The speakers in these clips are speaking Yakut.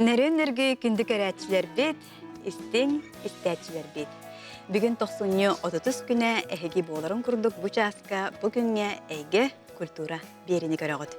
Нөрүөн нөргүй күндү көрөөччүлэрбит, истиҥ истээччилэрбит. Бүгүн тохсунньу 30 күнэ эһиги буоларын курдук бу чааска бу күҥҥэ эйгэ культура биэриини көрөҕүт.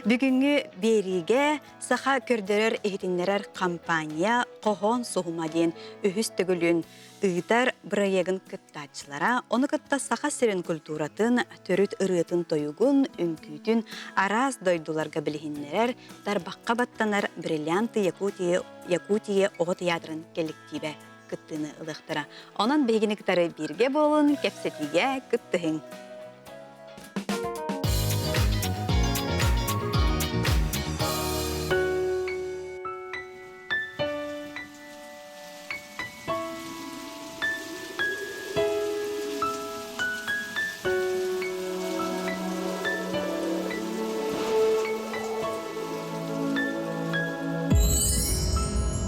Бүгүҥҥү биэриигэ саха көрдөрөр иһитиннэрэр компания Хоһоон суһума диэн үһүс төгүлүн ыытар бырайыагын кыттааччылара, ону кытта Саха сирин культуратын, төрүт ырыатын-тойугун, үҥкүүтүн араас дойдуларга билиһиннэрэр, тарбахха баттанар «Бриллианты Якутии, Якутии оҕо театрын кэлликтиибэ кыттыыны ылыахтара. Онон биһигини кытары бииргэ буолун, кэпсэтиигэ кыттыһыҥ.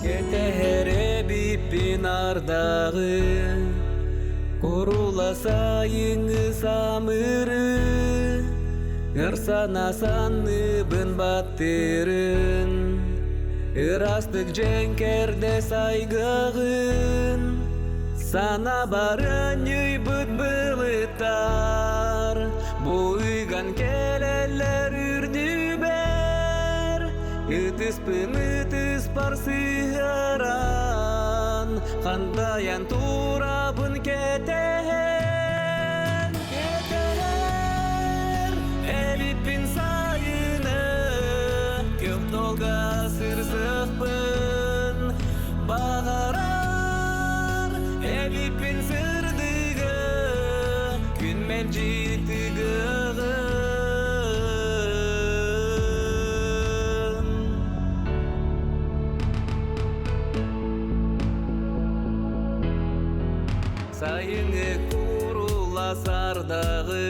Кэтэһэр эбиппин ардаҕы, Курула сайыҥҥы самыыры, Ырсана санныбын баттыырын, Ырастык дьэҥкэрдэ сайгыаҕын, Сана баран ньыйбыт былыттар, Бу ыган кэлэллэр үрдүбэр, Ытыспын ытыспар сыһыаран, Хантайан турабын кэтэһэн, Кэтэһэр эбиппин сайыны, Күөх толга сырсыахпын баҕарар эбиппин сырдыгы, Күн мэлдьи тыгыаҕын. Сайыҥҥы курула сардаҕы,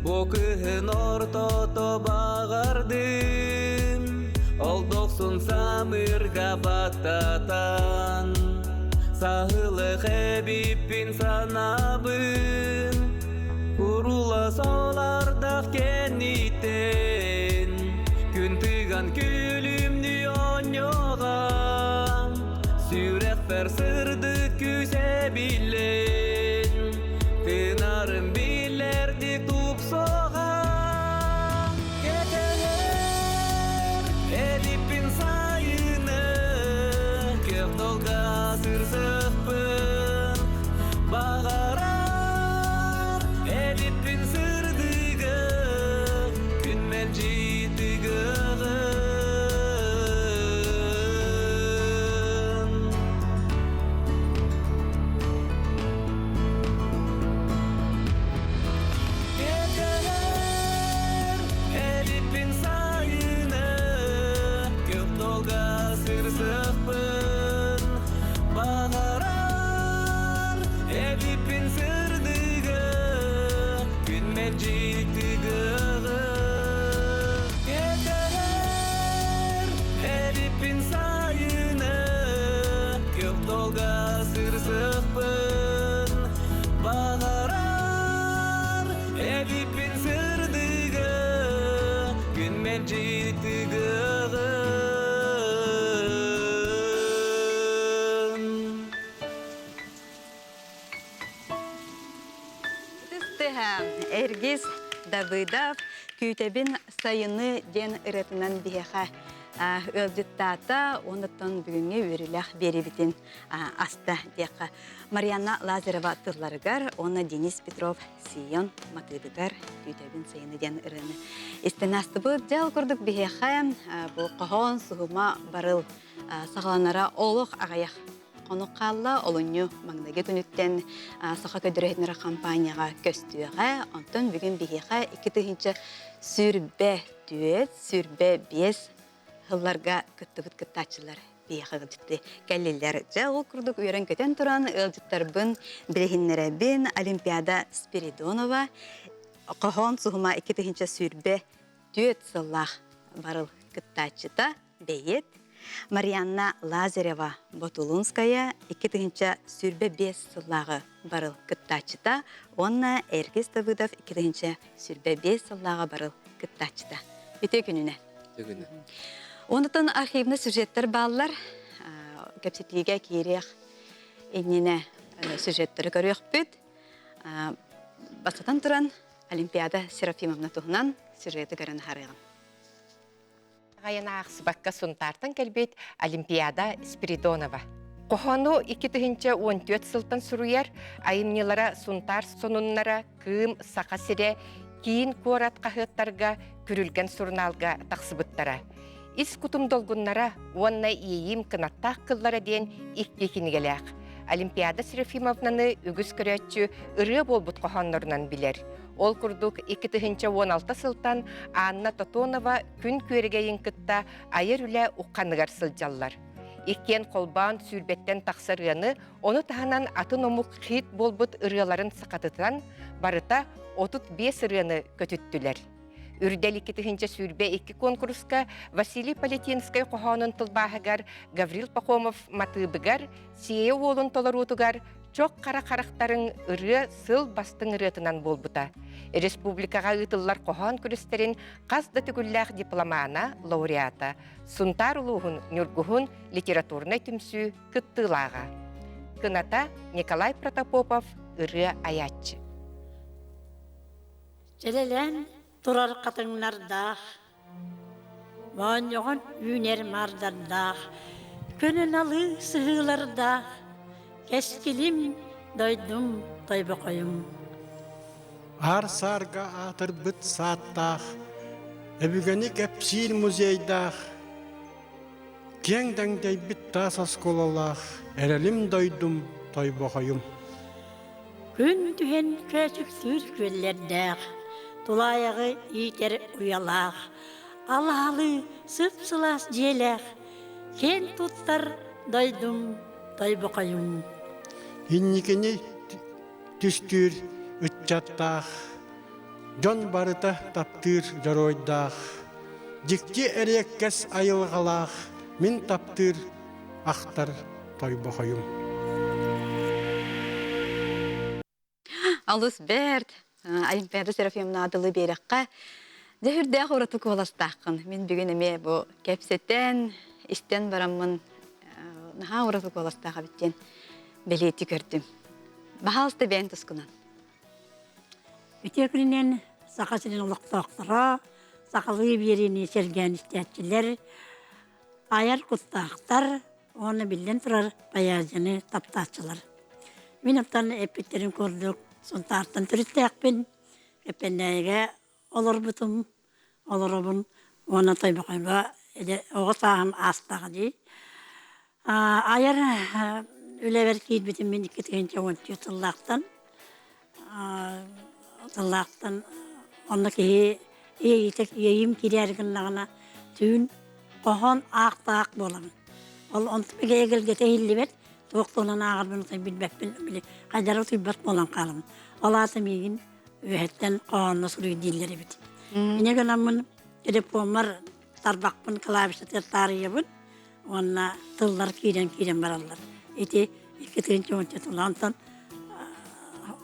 Бу кыһын ортото баҕардым, Ол дохсун самыырга баттатан, Саһылых эбиппин санаабын, Курула солардах кэнниттэн, Күн тыган күлүмнүү оонньоҕон, Сүрэхпэр сырдык күүс эбиллэн, Тынарым биллэрдик тупсоҕа. Кэтэһэр эбиппин сайыны, Көх долга сырсыахпын Баҕарар эбиппин сырдыгы, Күн мэлдьи тыгыаҕын. Кэтэһэр эбиппин сайыны, Күөх долга сырсыахпын Баҕарар эбиппин сырдыгы, Күн мэлдьи тыгыаҕын. Кэтэһэр эбиппин сайыны, Күөх долга сырсыахпын Баҕарар эбиппин сырдыгы, Күн мэлдьи тыгыаҕын. Ытыс Эргис Давыдов Күүтэбин сайыны диэн ырыатынан биһиэхэ ыалдьыттаата уоннаттан бүгүҥҥү үөрүүлээх биэриибитин аста диэххэ. Марианна Лазарева тылларыгар уонна Денис Петров Сион матыыбыгар Күүтэбин сайыны диэн ырыаны истэн астыбыт. Дьэ ол курдук биһиэхэ бу хоһоон суһума барыл саҕаланара олох аҕыйах Хонук хаалла, олунньу маҥнайгы күнүттэн Саха көдөрөһүннэрэ хампаанньаҕа көстүөҕэ. Онтон бүгүн биһиэхэ 2024, 25 сылларга кыттыбыт кыттааччылар биһиэхэ ыалдьытты кэллилэр. Дьэ, ол курдук үөрэн-көтөн туран ыалдьыттарбын билиһиннэрэбин. Олимпиада Спиридонова хоһоон суһума 2024 сыллаах барыл кыттааччыта бэйиэт Марианна Лазарева Ботулунская 2025 сыллааҕы барыл кыттааччыта уонна Эргис Давыдов 2025 сыллааҕы барыл кыттааччыта. Үтүө күнүнэн. Үтүө күнү. Онтон архивный сюжеттар бааллар. Кэпсэтиигэ киириэх иннинэ сюжеттары көрүөхпүт. Бастатан туран, Олимпиада Серафимовна туһунан сюжеты көрөн аһарыаҕым. Аҕайын аахсыбакка Сунтаартан кэлбит Олимпиада Спиридонова. Хоһоону 2014 сылтан суруйар, айымньылара Сунтаар сонуннара, Кыым, Саха сирэ, Киин куорат хаһыаттарга, Күрүлгэн сурунаалга тахсыбыттара. Ис кутум долгуннара уонна иэйиим кынаттаах кыллара диэн икки кинигэлээх. Олимпиада Серафимовнаны үгүс көрөөччү ырыа буолбут хоһооннорунан билэр. Ол курдук 2016 сылтан Анна Тотонова күн күөрэгэйин кытта айар үлэ ухханыгар сылдьаллар. Иккиэн холбоон сүүрбэттэн тахса ырыаны, ону таһынан атын омук хит буолбут ырыаларын сахатытан, барыта 35 ырыаны көтүттүлэр. Үрдэл 2022 куонкуруска Василий Полетинскай хоһоонун тылбааһыгар Гаврил Пахомов матыыбыгар Сиэйэ уолун толоруутугар Чох хара харахтарыҥ ырыа сыл бастыҥ ырыатынан буолбута. Республикаҕа ыытыллар хоһоон күрэстэрин хас да төгүллээх дипломана, лауреата, Сунтаар улууһун Ньургуһун литературнай түмсүү кыттыылааҕа. Кыната Николай Протопопов ырыа айааччы. Сэлэлээн турар хатыҥнардаах, моонньоҕон үүнэр маардардаах, көнө-налыы сыһыылардаах, кэскилим, дойдум, тойбохойум. Аар-саарга аатырбыт сааттаах, өбүгэни кэпсиир музейдаах, киэҥ дэҥдэйбит таас оскуолалаах эрэлим дойдум Тойбохойум. Күн түһэн көөчүктүүр күөллэрдээх, тулаайаҕы иитэр уйалаах, алаалыы сып-сылаас дьиэлээх, киэн туттар дойдум Тойбохойум. Инникини түстүүр ыччаттаах, дьон барыта таптыыр дьоруойдаах, дьикти эриэккэс айылҕалаах мин таптыыр ахтар Тойбохойум. Алыс бэрт, Олимпиада Серафимовна адылы биэрэххэ дьэ үрдээх ураты куоластааххын. Мин бүгүн эмиэ бу кэпсэтэн, истэн бараммын наһаа ураты куоластаах эбит диэн бэлиэтии көрдүм. Баһаалыста бэйэҥ тускунан. Үтүө күнүнэн Саха сирин олохтоохторо, сахалыы биэриини сэргээн истээччилэр, айар куттаахтар уонна биллэн турар поэзияны таптааччылар. Мин оттон эппиттэрин курдук Сунтаартан төрүттээхпин, Кэппэндээйигэ олорбутум, олоробун уонна Тойбохойго оҕо сааһым аастаҕа дии. Айар үлэбэр киирбитим мин 2014 сыллаахтан сыллаахтан онно киһи иэйиитэ иэйиим киирээри гыннаҕына түүн хоһоон аахтаах буолабын. Ол онтум эгэлгэтэ иһиллибэт, туох туһунан ааҕарбын билбэппин, били хайдары утуйбат буолан хаалабын. Ол аата миигин үөһэттэн хоһоонно суруй дииллэр эбит. Инньэ гынаммын телефоммар тарбахпын клавишатыгар таарыйабын уонна тыллар киирэн-киирэн бараллар. Ити 2010 тылла онтон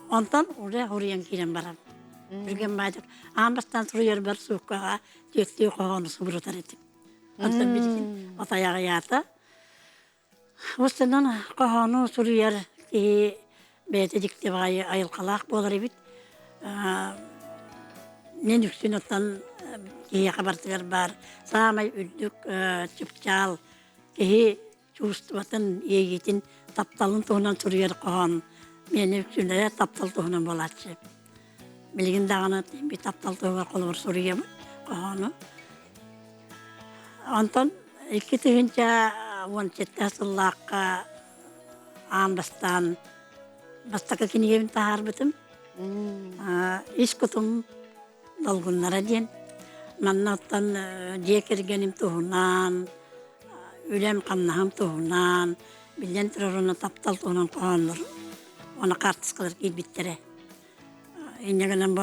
онтон уже суруйан киирэн барар. Түргэн баайдык аан бастаан суруйарбар сууккаҕа түөртүү хоһоону субурутар этим. Онтон билигин отайаҕыйаата. Устунан хоһоону суруйар киһи бэйэтэ дьикти баҕайы айылҕалаах буолар эбит. Мин үксүн оттон киһиэхэ барытыгар баар саамай үрдүк чыпчаал киһи чувствотын, иэйиитин, тапталын туһунан суруйар хоһоон миэнэ үксүлэрэ таптал туһунан буолааччы. Билигин даҕаны би таптал туһугар холобур суруйабын хоһоону. Онтон 2017 сыллаахха аан бастаан бастакы кинигэбин таһаарбытым. Ис кутум долгуннара диэн. Манна оттон дьиэ кэргэним туһунан, үлэм-хамнаһым туһунан, биллэн турар уонна таптал туһунан хоһооннор уонна хаартыскалар киирбиттэрэ. Инньэ гынан бу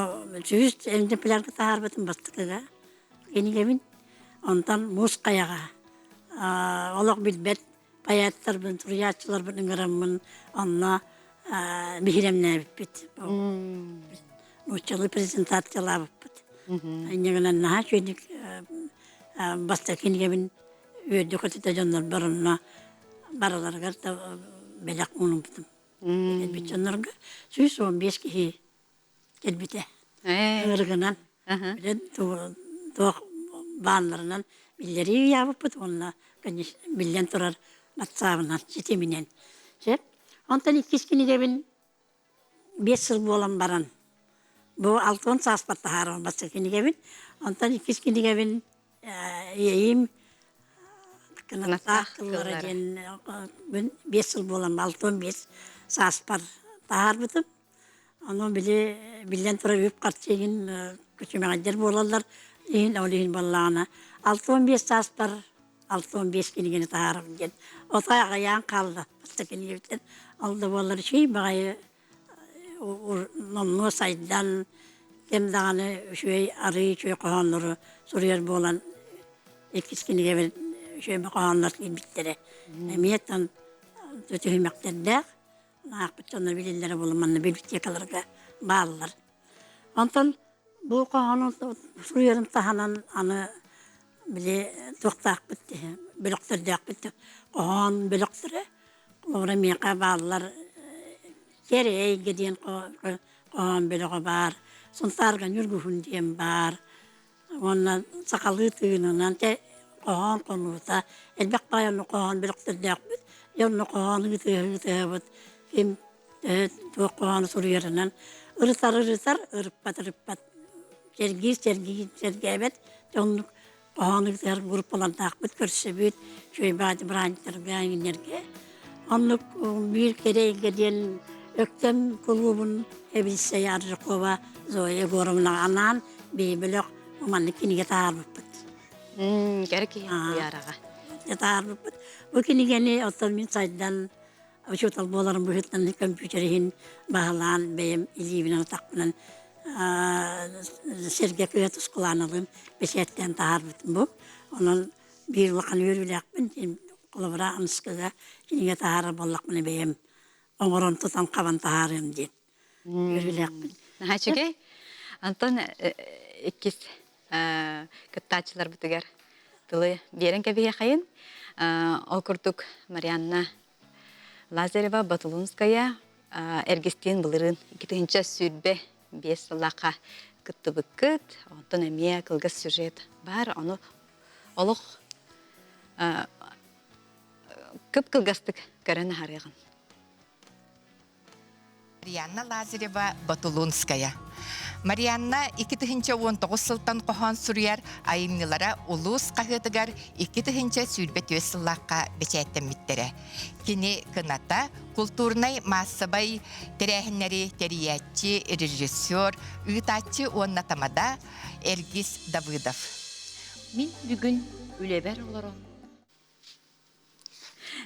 сүүс экземплярга таһаарбытым бастакыга кинигэбин. Онтон муус хайаҕа олох билбэт поэттарбын, суруйааччыларбын ыҥыраммын онно биһирэмнээбиппит. Нууччалыы презентациялаабыппыт. Инньэ гынан наһаа үчүгэйдик бастакы кинигэбин. Үөрдэ-көтүтэ дьоннорбор онно барыларыгар да бэлэх уунуммутум. Кэлбит дьоннорго 115 киһи кэлбитэ. Ыарыгынан, билэн туох баалларынан биллэрии ыйаабыппыт уонна биллэн турар батсаабынан, ситиминэн. Сөп. Онтон иккис кинигэбин 5 сыл буолан баран бу 60 сааспар таһаарар бастакы кинигэбин. Онтон иккис кинигэбин Иэйиим кынаттаах тыллара диэн 5 сыл буолан 65 сааспар таһаарбытым. Ону били биллэн турар үп-харчы иһин күчүмэҕэйдэр буолаллар иһин ол иһин буоллаҕына 65 сааспар 65 кинигэни таһаарабын диэн отой аҕыйаан хаалла бастакы кинигэбиттэн. Ол да буоллар үчүгэй баҕайы номнуо сайдан кэм даҕаны үчүгэй арыы үчүгэй хоһооннору суруйар буолан иккис кинигэбэр үчүгэй хоһооннор киирбиттэрэ. Эмиэ тан түһүмэхтэрдээх аахпыт дьоннор билэллэрэ буолан манна библиотекаларга бааллар. Онтон бу хоһоону суруйарым таһынан аны били туохтаахпыт бөлөхтөрдөөхпүт хоһоон бөлөхтөрө Холобура миэхэ бааллар Кэрэ эйгэ диэн хоһоон бөлөҕө баар, Сунтаарга Ньургуһун диэн баар уонна сахалыы тыынынан хоһоон хонуута элбэх баҕайы онно хоһоон бөлөхтөрдөөхпүт. Дьэ онно хоһоон ыытыһа-ыытыһабыт ким туох хоһоону суруйарынан ырытар ырытар, ырыппат ырыппат, сэргиир сэргиир сэргээбэт. Дьэ оннук хоһоон ыытыһар группалардаахпыт көрсөбүт, үчүгэй бырааһынньыктарга иҥнэргэ. Оннук биир кэрэ эйгэ диэн Өктөм кулуубун эбилсэй Аржакова Зоя Егоровнаҕа анаан биһи бөлөх маннык кинигэ таһаарбыппыт. Кэрэ киһи уйаараҕа. Таһаарбыппыт. Бу кинигэни оттон мин сайдан учуутал буоларым быһыытынан компьютер иһин баһылаан бэйэм илиибинэн атахпынан сиргэ кыа тускулааналыын бэчээттээн таһаарбытым бу. Онон биир улахан үөрүүлээхпин холобура Амскыга кинигэ таһаарар буоллахпына бэйэм оҥорон тутан хабан таһаарыам диэн үөрүүлээхпин. Наһаа үчүгэй. Антон иккис кыттааччыларбытыгар тылы биэрэн кэбиһиэхэйин. Ол курдук Марианна Лазарева Батулунская Эргистиин былырыын 2025 сыллаахха кыттыбыккыт. Онтон эмиэ кылгас сюжет баар. Ону олох кып-кылгастык көрөн аһарыаҕын. Марианна Лазарева Батулунская. Марианна 2019 сылтан хоһоон суруйар айымньылара улуус хаһыатыгар 2024 сыллаахха бэчээттэммиттэрэ. Кини кыната култуурнай маассабай тэрээһиннэри тэрийээччи, режиссер, ыытааччы уонна тамада Эргис Давыдов. Мин бүгүн үлэбэр олорон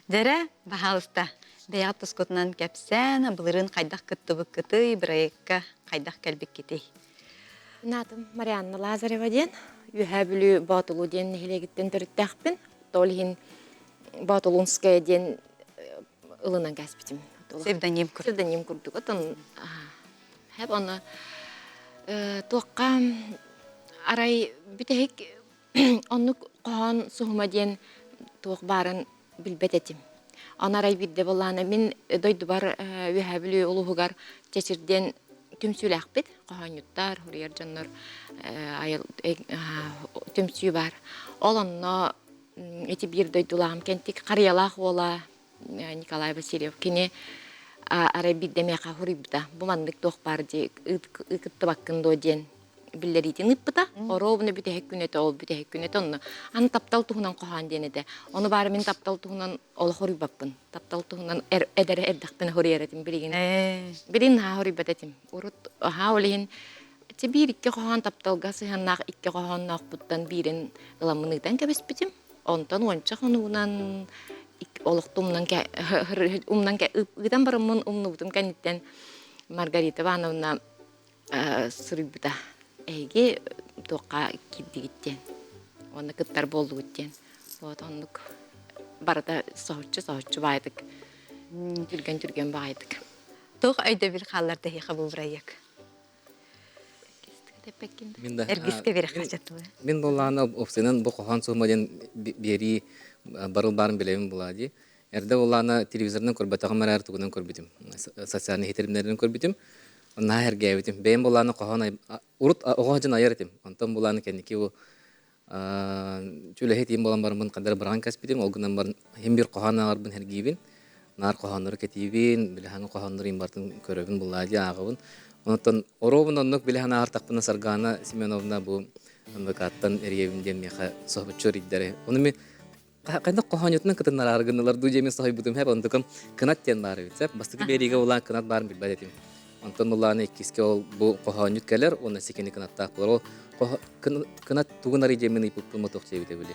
Дьэрэ, баһаалыста, бэйэҕит тускутунан кэпсээн, былырыын хайдах кыттыбыккытый, бырайыакка хайдах кэлбиккитий? Аатым Марианна Лазарева диэн, Үөһээ Бүлүү Боотулуу диэн нэһилиэгиттэн төрүттээхпин. Ол иһин Боотулунская диэн ылынан кээспитим. Псевдоним курдук. Псевдоним курдук. Отон хэп оны туохха арай бүтэһик Оннук хоһоон суһума диэн туох баарын билбэт этим. Аны арай биирдэ буоллаҕына мин дойдубар Үөһээ Бүлүү улууһугар Чэчирдиэн түмсүүлээхпит. Хоһоонньуттар, суруйар дьоннор түмсүү баар. Ол онно ити биир дойдулааҕым Кэнтик Харыйалаах уола Николай Васильев кини арай биирдэ миэхэ суруйбута. Бу маннык туох баар дии кыттыбаккын дуо диэн биллэриитин ыыппыта. Оруобуна бүтэһик күн этэ, ол бүтэһик күн этэ онно. Аны таптал туһунан хоһоон диэн этэ. Ону баара мин таптал туһунан олох хоруйбаппын. Таптал туһунан эдэр эрдэхпинэ хоруйар этим билигин. Билигин наһаа хоруйбат этим. Урут аһаа ол иһин биир-икки хоһоон тапталга сыһыаннаах икки хоһоонноохпуттан биирин ыламмын ыытан кэбиспитим. Онтон уонча хонугунан олохту умнан умнан ыытан бараммын умнубутум кэнниттэн Маргарита Ивановна суруйбута эһиги туохха киирдигит диэн уонна кыттар буоллугут диэн вот оннук барыта соһуччу соһуччу баайдык түргэн түргэн баайдык Туох өйдөбүл хаалларда эһиэхэ бу бырайыак? Эргискэ биэрэх хачатылы. Мин буоллаҕына опсайынан бу хоһоон суһума диэн биэрии. Барыл баарын билэбин булаа дии. Эрдэ буоллаҕына телевизорынан көрбөтөҕүм эрээр тугунан көрбүтүм. Социальнай ситимнэринэн көрбүтүм. Наһаа эргээбитим. Бэйэм буоллаҕына хоһоон урут оҕо сылдьан айар этим. Онтон буоллаҕына кэнники бу үлэһит ийэм буолан бараммын ханна эрэ быраҕан кэспитим. Ол гынан баран иһин биир хоһоон ааҕарбын сэргиибин. Наар хоһооннору кэтиибин, били хаҥа хоһооннору иһин барытын көрөбүн, буллаа дии ааҕабын. Онтон оруобун оннук били ааҕартахпына Саргаана Семеновна бу НВК-ттан эрийэбин диэн миэхэ соһуччу эрийдэрэ. Ону мин хайдах хоһоонньутунан кытыннараары гыннылар дуу диэмин соһуйбутум һэп онтукам кынат диэн баар эбит сэп бастакы биэриигэ улаан кынат баарын билбэт этим онтон улаана иккиске ол бу хоһоонньут кэлэр уонна сикини кынаттаах буолар ол кынат тугун арый диэмин ыйпыппын мотуох диэбитэ били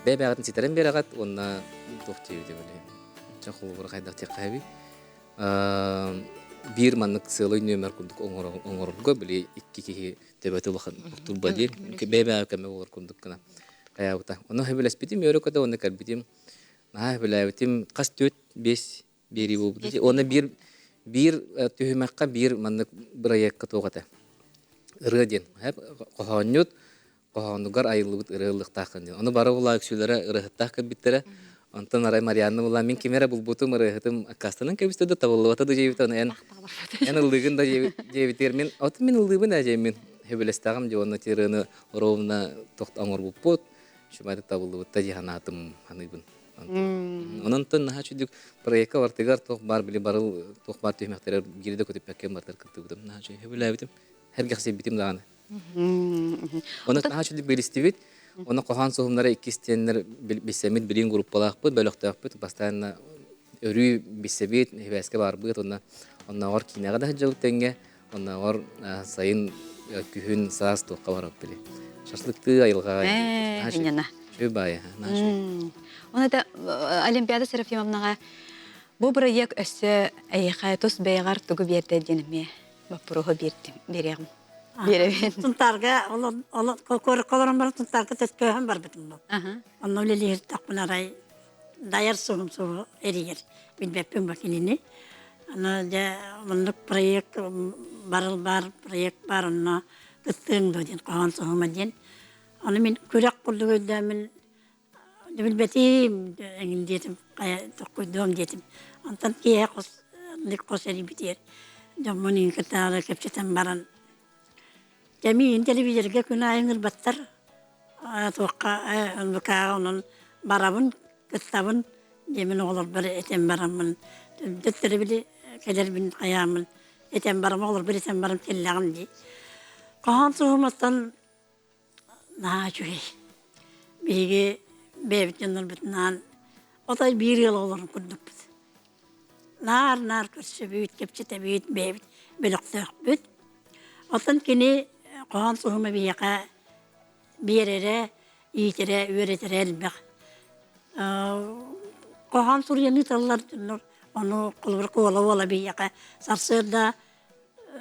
бэйэ бэйэҕитин ситэрэн биэрэҕит уонна туох диэбитэ били чэ холобура хайдах диэххэ эбий биир маннык сыалай нүөмэр курдук оҥорорго били икки киһи төбөтө улахан турба диир бэйэ-бэйэҕэ көмө буолар курдук гына хайаабыта. Ону сөбүлэспитим, үөрэ-көтө уонна кэлбитим. Наһаа сөбүлээбитим. Хас 4-5 биэрии буолбут. Уонна биир биир түһүмэххэ биир маннык бырайыакка туох этэ. Ырыа диэн. Хоһоонньут хоһоонугар айыллыбыт ырыа ыллыктааххын диэн. Ону бары булаа үксүлэрэ ырыаһыттаах кэлбиттэрэ. Онтон арай Марианна булаа мин кими эрэ булбутум ырыаһытым аккаастанан кэбистэ да табыллыбата да диэбит ону эн эн ыллыыгын да диэбитигэр мин оту мин ыллыыбын ээ диэммин сөбүлэстэҕим дии уонна ити ырыаны ровно оҥорбуппут үчүгэйдик табыллыбыта дии санаатым саныыбын. Онон наһаа үчүгдүк проекка бартыгар туох баар били барыл туох баар түһүмэхтэрэ биири да көтүппэккэ бартар кыттыбытым наһаа үчүгэй сөбүлээбитим сэргэхсийбитим даҕаны. Оны наһаа үчүгдүк билистибит. Оны хоһоон суһумнара иккис диэннэр билсэммит билиин группалаахпыт, бөлөхтөөхпүт. Бастаан өрүү билсэбит, сибээскэ баарбыт. Онно оннооҕор киинэҕэ да сылдьабыт тэҥҥэ. Оннооҕор сайын, күһүн, саас туохха барабыт били. Шашлыктыы айылҕаҕа. Инньана. Үчүгэй баайа. Оны да Олимпиада Серафимовнаҕа бу бырайыак өссө эйиэхэ тус бэйэҕэр тугу биэрдэ диэн эмиэ боппуруоһу биэрдим, биэриэҕим. Биэрэбин. Сунтаарга олорон баран Сунтаарга төскөөһөн барбытым бу. Онно үлэлиир арай дайар суһум суһу эрийэр. Билбэппин бу кинини. Аны дьэ оннук проект барыл бар проект бар онно кыттыаҥ дуо диэн хоһоон суһума диэн. Аны мин күрэх курдук өйдөөммүн билбэтим эҥин диэтим хайа токкуйдуом диэтим. Онтон киэһэ хос хос эрийбитигэр дьоммун иин кытаары кэпсэтэн баран дьэ миигин телевизорга күн аайы ыҥырбаттар туохха НВК-ҕа онон барабын кыттабын диэмин оҕолорбор этэн бараммын төттөрү били кэлэрбин хайааммын этэн барам оҕолорбор этэн баран кэллэҕим дии. Хоһоон суһуматтан Наһаа үчүгэй. Биһиги бэйэбит дьоннорбутунаан отой биир ыал оҕолорун курдукпут. Наар-наар көрсөбүт, кэпсэтэбит, бэйэбит бөлөхтөөхпүт. Оттон кини хоһоон суһума биһиэхэ биэрэрэ, иитэрэ, үөрэтэрэ элбэх. Хоһоон суруйан ыыталлар дьоннор, ону холобур куола-уола биһиэхэ сарсыарда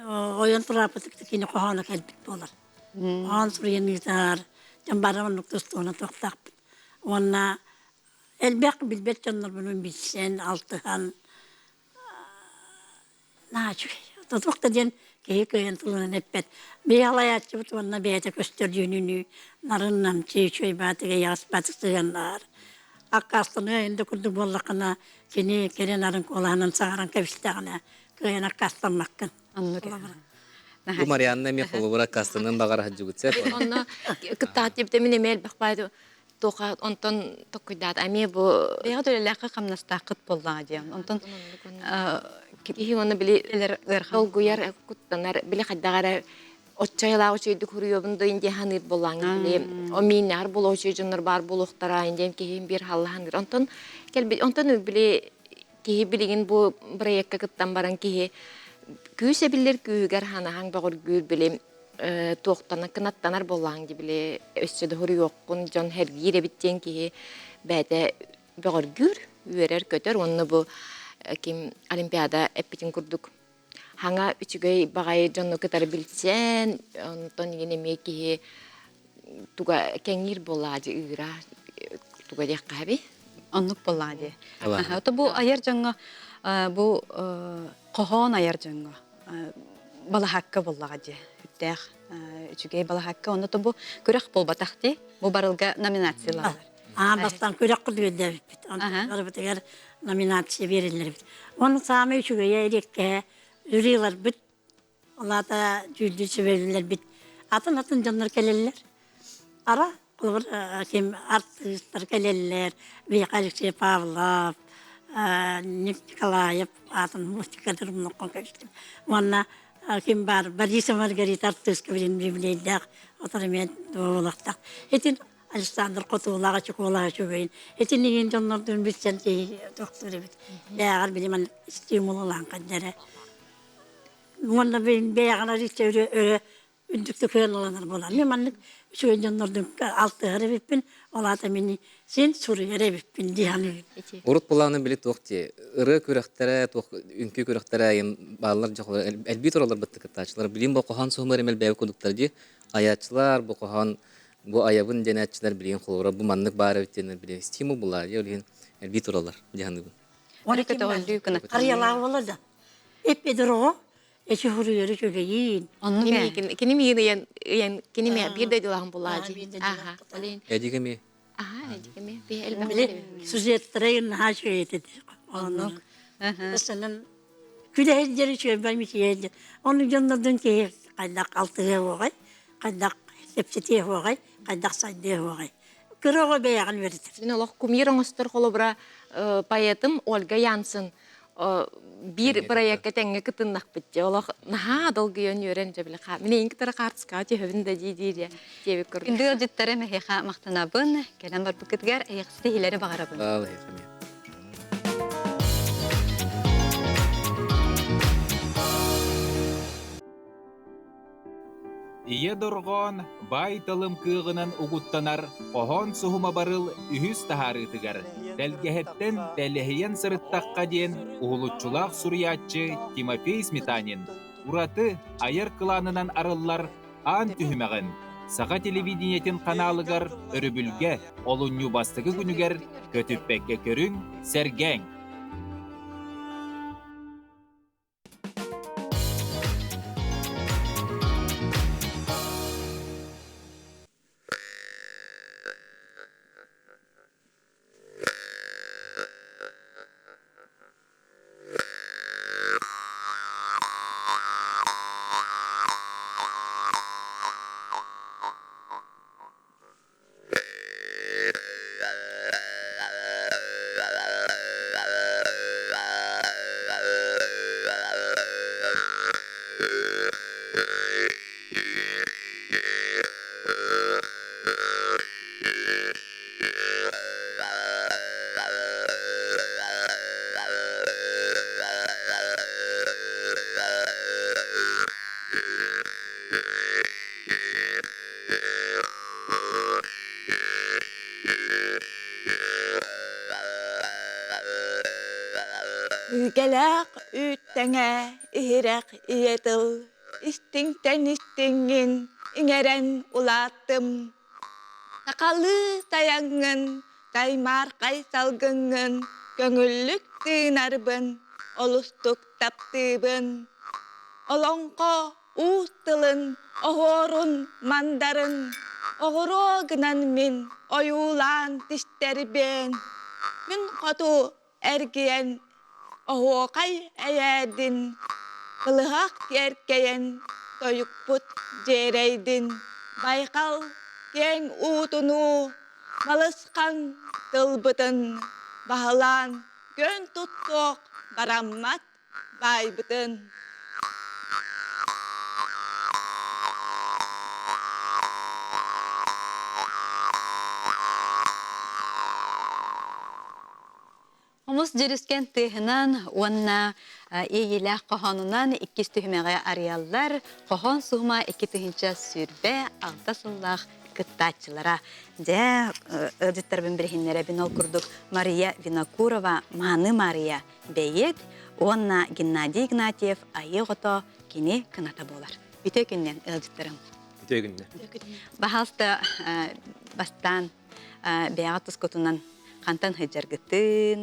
ойон турааппытык кини хоһооно кэлбит буолар. Аан суруйан ыытар, дьон бары оннук тустууна туохтаахпыт. Уонна элбэх билбэт дьоннорбунуун билсэн, алтыһан наһаа үчүгэй. Туох да диэн киһи кыайан тылынан эппэт. Биһи алайааччыбыт уонна бэйэтэ көстөр дьүһүнүнүү нарын намчы үчүгэй баатыга иэҕэс баатык сыһыаннаһар. Аккаастаныа инде курдук буоллаххына, кини кэрэ нарын куолаһынан саҥаран кэбистэҕинэ, кыайан аккаастаммаккын. Оннук. Бу Марианна эмиэ холобура аккаастаныан баҕара сылдьыбыт сөп. Онно кыттаат диэбитэ мин эмиэ элбэх баайы туоха онтон токкуйдаат эмиэ бу Бэйэҕит үлэлээххэ хамнастааххыт буоллаҕа диэн. Онтон киһи уонна били долгуйар, куттанар, били хайдах эрэ оччойолаах үчүгэйдик хуруйуобун да индия ханыыр буоллаҥ били омииннэҕэр буолуох үчүгэй дьоннор баар буолуохтара индиэн киһим биир халлаһаныыр онтон кэлбит онтон били киһи билигин бу проекка кыттан баран киһи күүс эбиллэр күүһүгэр ханаһаҥ бөҕөргүүр били туохтана кынаттанар буоллаҕыҥ дии били өссө да хоруйуоххун дьон сэргиир эбит диэн киһи бэйэтэ бөҕөргүүр үөрэр көтөр уонна бу ким олимпиада эппитин курдук хаҥа үчүгэй баҕайы дьону кытары билсэн онтон игин эмиэ киһи туга кэҥиир буоллаҕа дии ыыра туга диэххэ эбий Оннук буоллаҕа дии. Ото бу айар дьоҥҥо бу хоһоон айар дьоҥҥо балаһаакка буоллаҕа дии. Үттээх үчүгэй балаһаакка. Онно то бу күрэх буолбатах дии. Бу барылга номинациялаалар. Аан бастаан күрэх курдук өйдөөбүппүт. Барыбытыгар номинация биэриллэрбит. Уонна саамай үчүгэйэ эриэккэһэ ырыаларбыт, ол аата дьүүллүүр сүбэлэрбит атын-атын дьоннор кэлэллэр. Ара, холобур, ким артыыстар кэлэллэр, Вика Алексей Павлов, Николаев аатын музыкалар умнуккун кэбистим. Уонна ким баар Бориса Маргарита артыыска билин библейдээх отор эмиэ буолуохтаах. Итин Александр Хотуулаах Чукулаах үчүгэйин итин иһин дьоннордуун билсэн киһи тохтуур эбит. Бэйэҕэр били маннык стимул ылан кэллэрэ. Уонна бэйэҕэр арыычча өрө өрө үрдүктүк сыаналанар буолар. Мин маннык үчүгэй дьоннордуун алтыһар эбиппин, ол аата мини син суруйар эбиппин дии саныыбын. Урут былааны били туох дии ырыа күрэхтэрэ, туох үҥкүү күрэхтэрэ айан бааллар дьохолор элбии тураллар бытты кыттааччылар. Билим бу хоһоон суһумар эмэл бэйэ кудуктар дии. Айааччылар бу хоһоон бу айабын диэнээччилэр билигин холобура бу маннык баар эбит диэннэр билигин стимул булаа дии ол иһин элбии тураллар дии саныыбын. Оны ким бар? Харыйалаах буолар да. Эппедороҕо эчи хуруйары үчүгэйин. Оннук ээ. Кини миигин ыйан ыйан кини миэ биир дойдулаахым булаа дии. Аха. Олин. Эдик эмиэ. Аха, эдик эмиэ. Би элбэх. Били сюжеттара наһаа үчүгэй этэ. Оннук. Ысынан күлэһин үчүгэй мичийэн. Ону дьоннордун киһи хайдах алтыһыа буоҕай, хайдах кэпсэтиэ буоҕай, хайдах сайдыа буоҕай. Кыра оҕо бэйэҕин үөрэтэр. Мин олох кумир оҥостор холобура поэтым Ольга Янсен биир проекка тэҥҥэ кытыннахпыт дии олох наһаа долгуйан үөрэн дьэ били мин эйин кытары хаартыскаҕа түһэбин да дии дии диэбит курдук. Күндү ыалдьыттарым эһиэхэ махтанабын, кэлэн барбыккытыгар эйэхсити иһилэри баҕарабын. Ийэ дорҕоон баай талым кыаҕынан угуттанар хоһоон суһума барыл үһүс таһаарыытыгар тэлгэһэттэн тэлэһийэн сырыттахха диэн уһулуччулаах суруйааччы Тимофей Сметанин ураты айар кылаанынан арыллар аан түһүмэҕин Саха телевидениетин ханаалыгар өрөбүлгэ олунньу бастакы күнүгэр көтүппэккэ көрүҥ, сэргээҥ! Илгэлээх үүт тэҥэ иһирэх ийэ тыл истиҥтэн истиҥҥин иҥэрэн улааттым. Сахалыы тайаҥҥын, таймаархай салгыҥҥын көҥүллүк тыынарбын олустук таптыыбын. Олоҥхо уус тылын, оһуорун, мандарын оҕуруо гынан мин ойуулаан тистэрбиэн. Мин хоту эргийэн оһуохай эйээрдин, кылыһах киэркэйэн тойукпут дьиэрэйдин, байҕал киэҥ уутунуу балысхан тылбытын баһылаан күөн туттуох бараммат баайбытын. Хомус дьүрүскэн тыаһынан уонна иэйиилээх хоһоонунан иккис түһүмэҕи арыйаллар. Хоһоон суһума 2026 сыллаах кыттааччылара. Дьэ, ыалдьыттарбын билиһиннэрэбин ол курдук Мария Винокурова, Мааны Мария бэйиэт уонна Геннадий Игнатьев айыы оҕото кини кыната буолар. Үтүө күннэн ыалдьыттарым. Үтүө күннэн. Баһаалыста бастаан бэйэҕэ тускутунан хантан сылдьаргытын,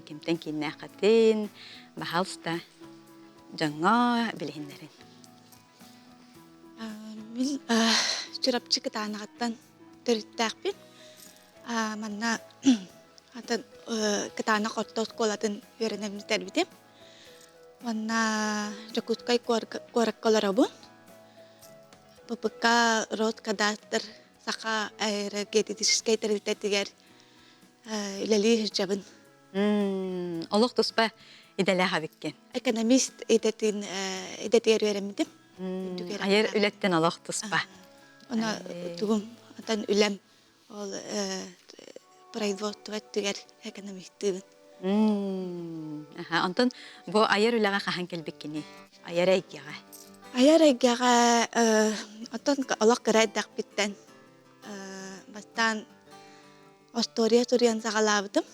кимтэн кииннээххитин, баһаалыста дьоҥҥо билиһиннэрин. Мин Чурапчы Кытаанаҕыттан төрүттээхпин. Манна атын Кытаанах орто оскуолатын үөрэнэн бүтэрбитим. Уонна Дьокуускай куоракка олоробун. ППК Роскадастр саха аэрогеодетическай тэрилтэтигэр үлэлии сылдьабын. Олох туспа идэлээх эбиккин. Экономист идэтин идэтигэр үөрэммитим. Айар үлэттэн олох туспа. Она тугум атан үлэм ол производство өттүгэр экономистыыбын. Онтон бу айар үлэҕэ хаһан кэлбиккиний? Айар эйгэҕэ. Айар эйгэҕэ оттон олох кыра эрдэхпиттэн бастаан остуоруйа суруйан саҕалаабытым.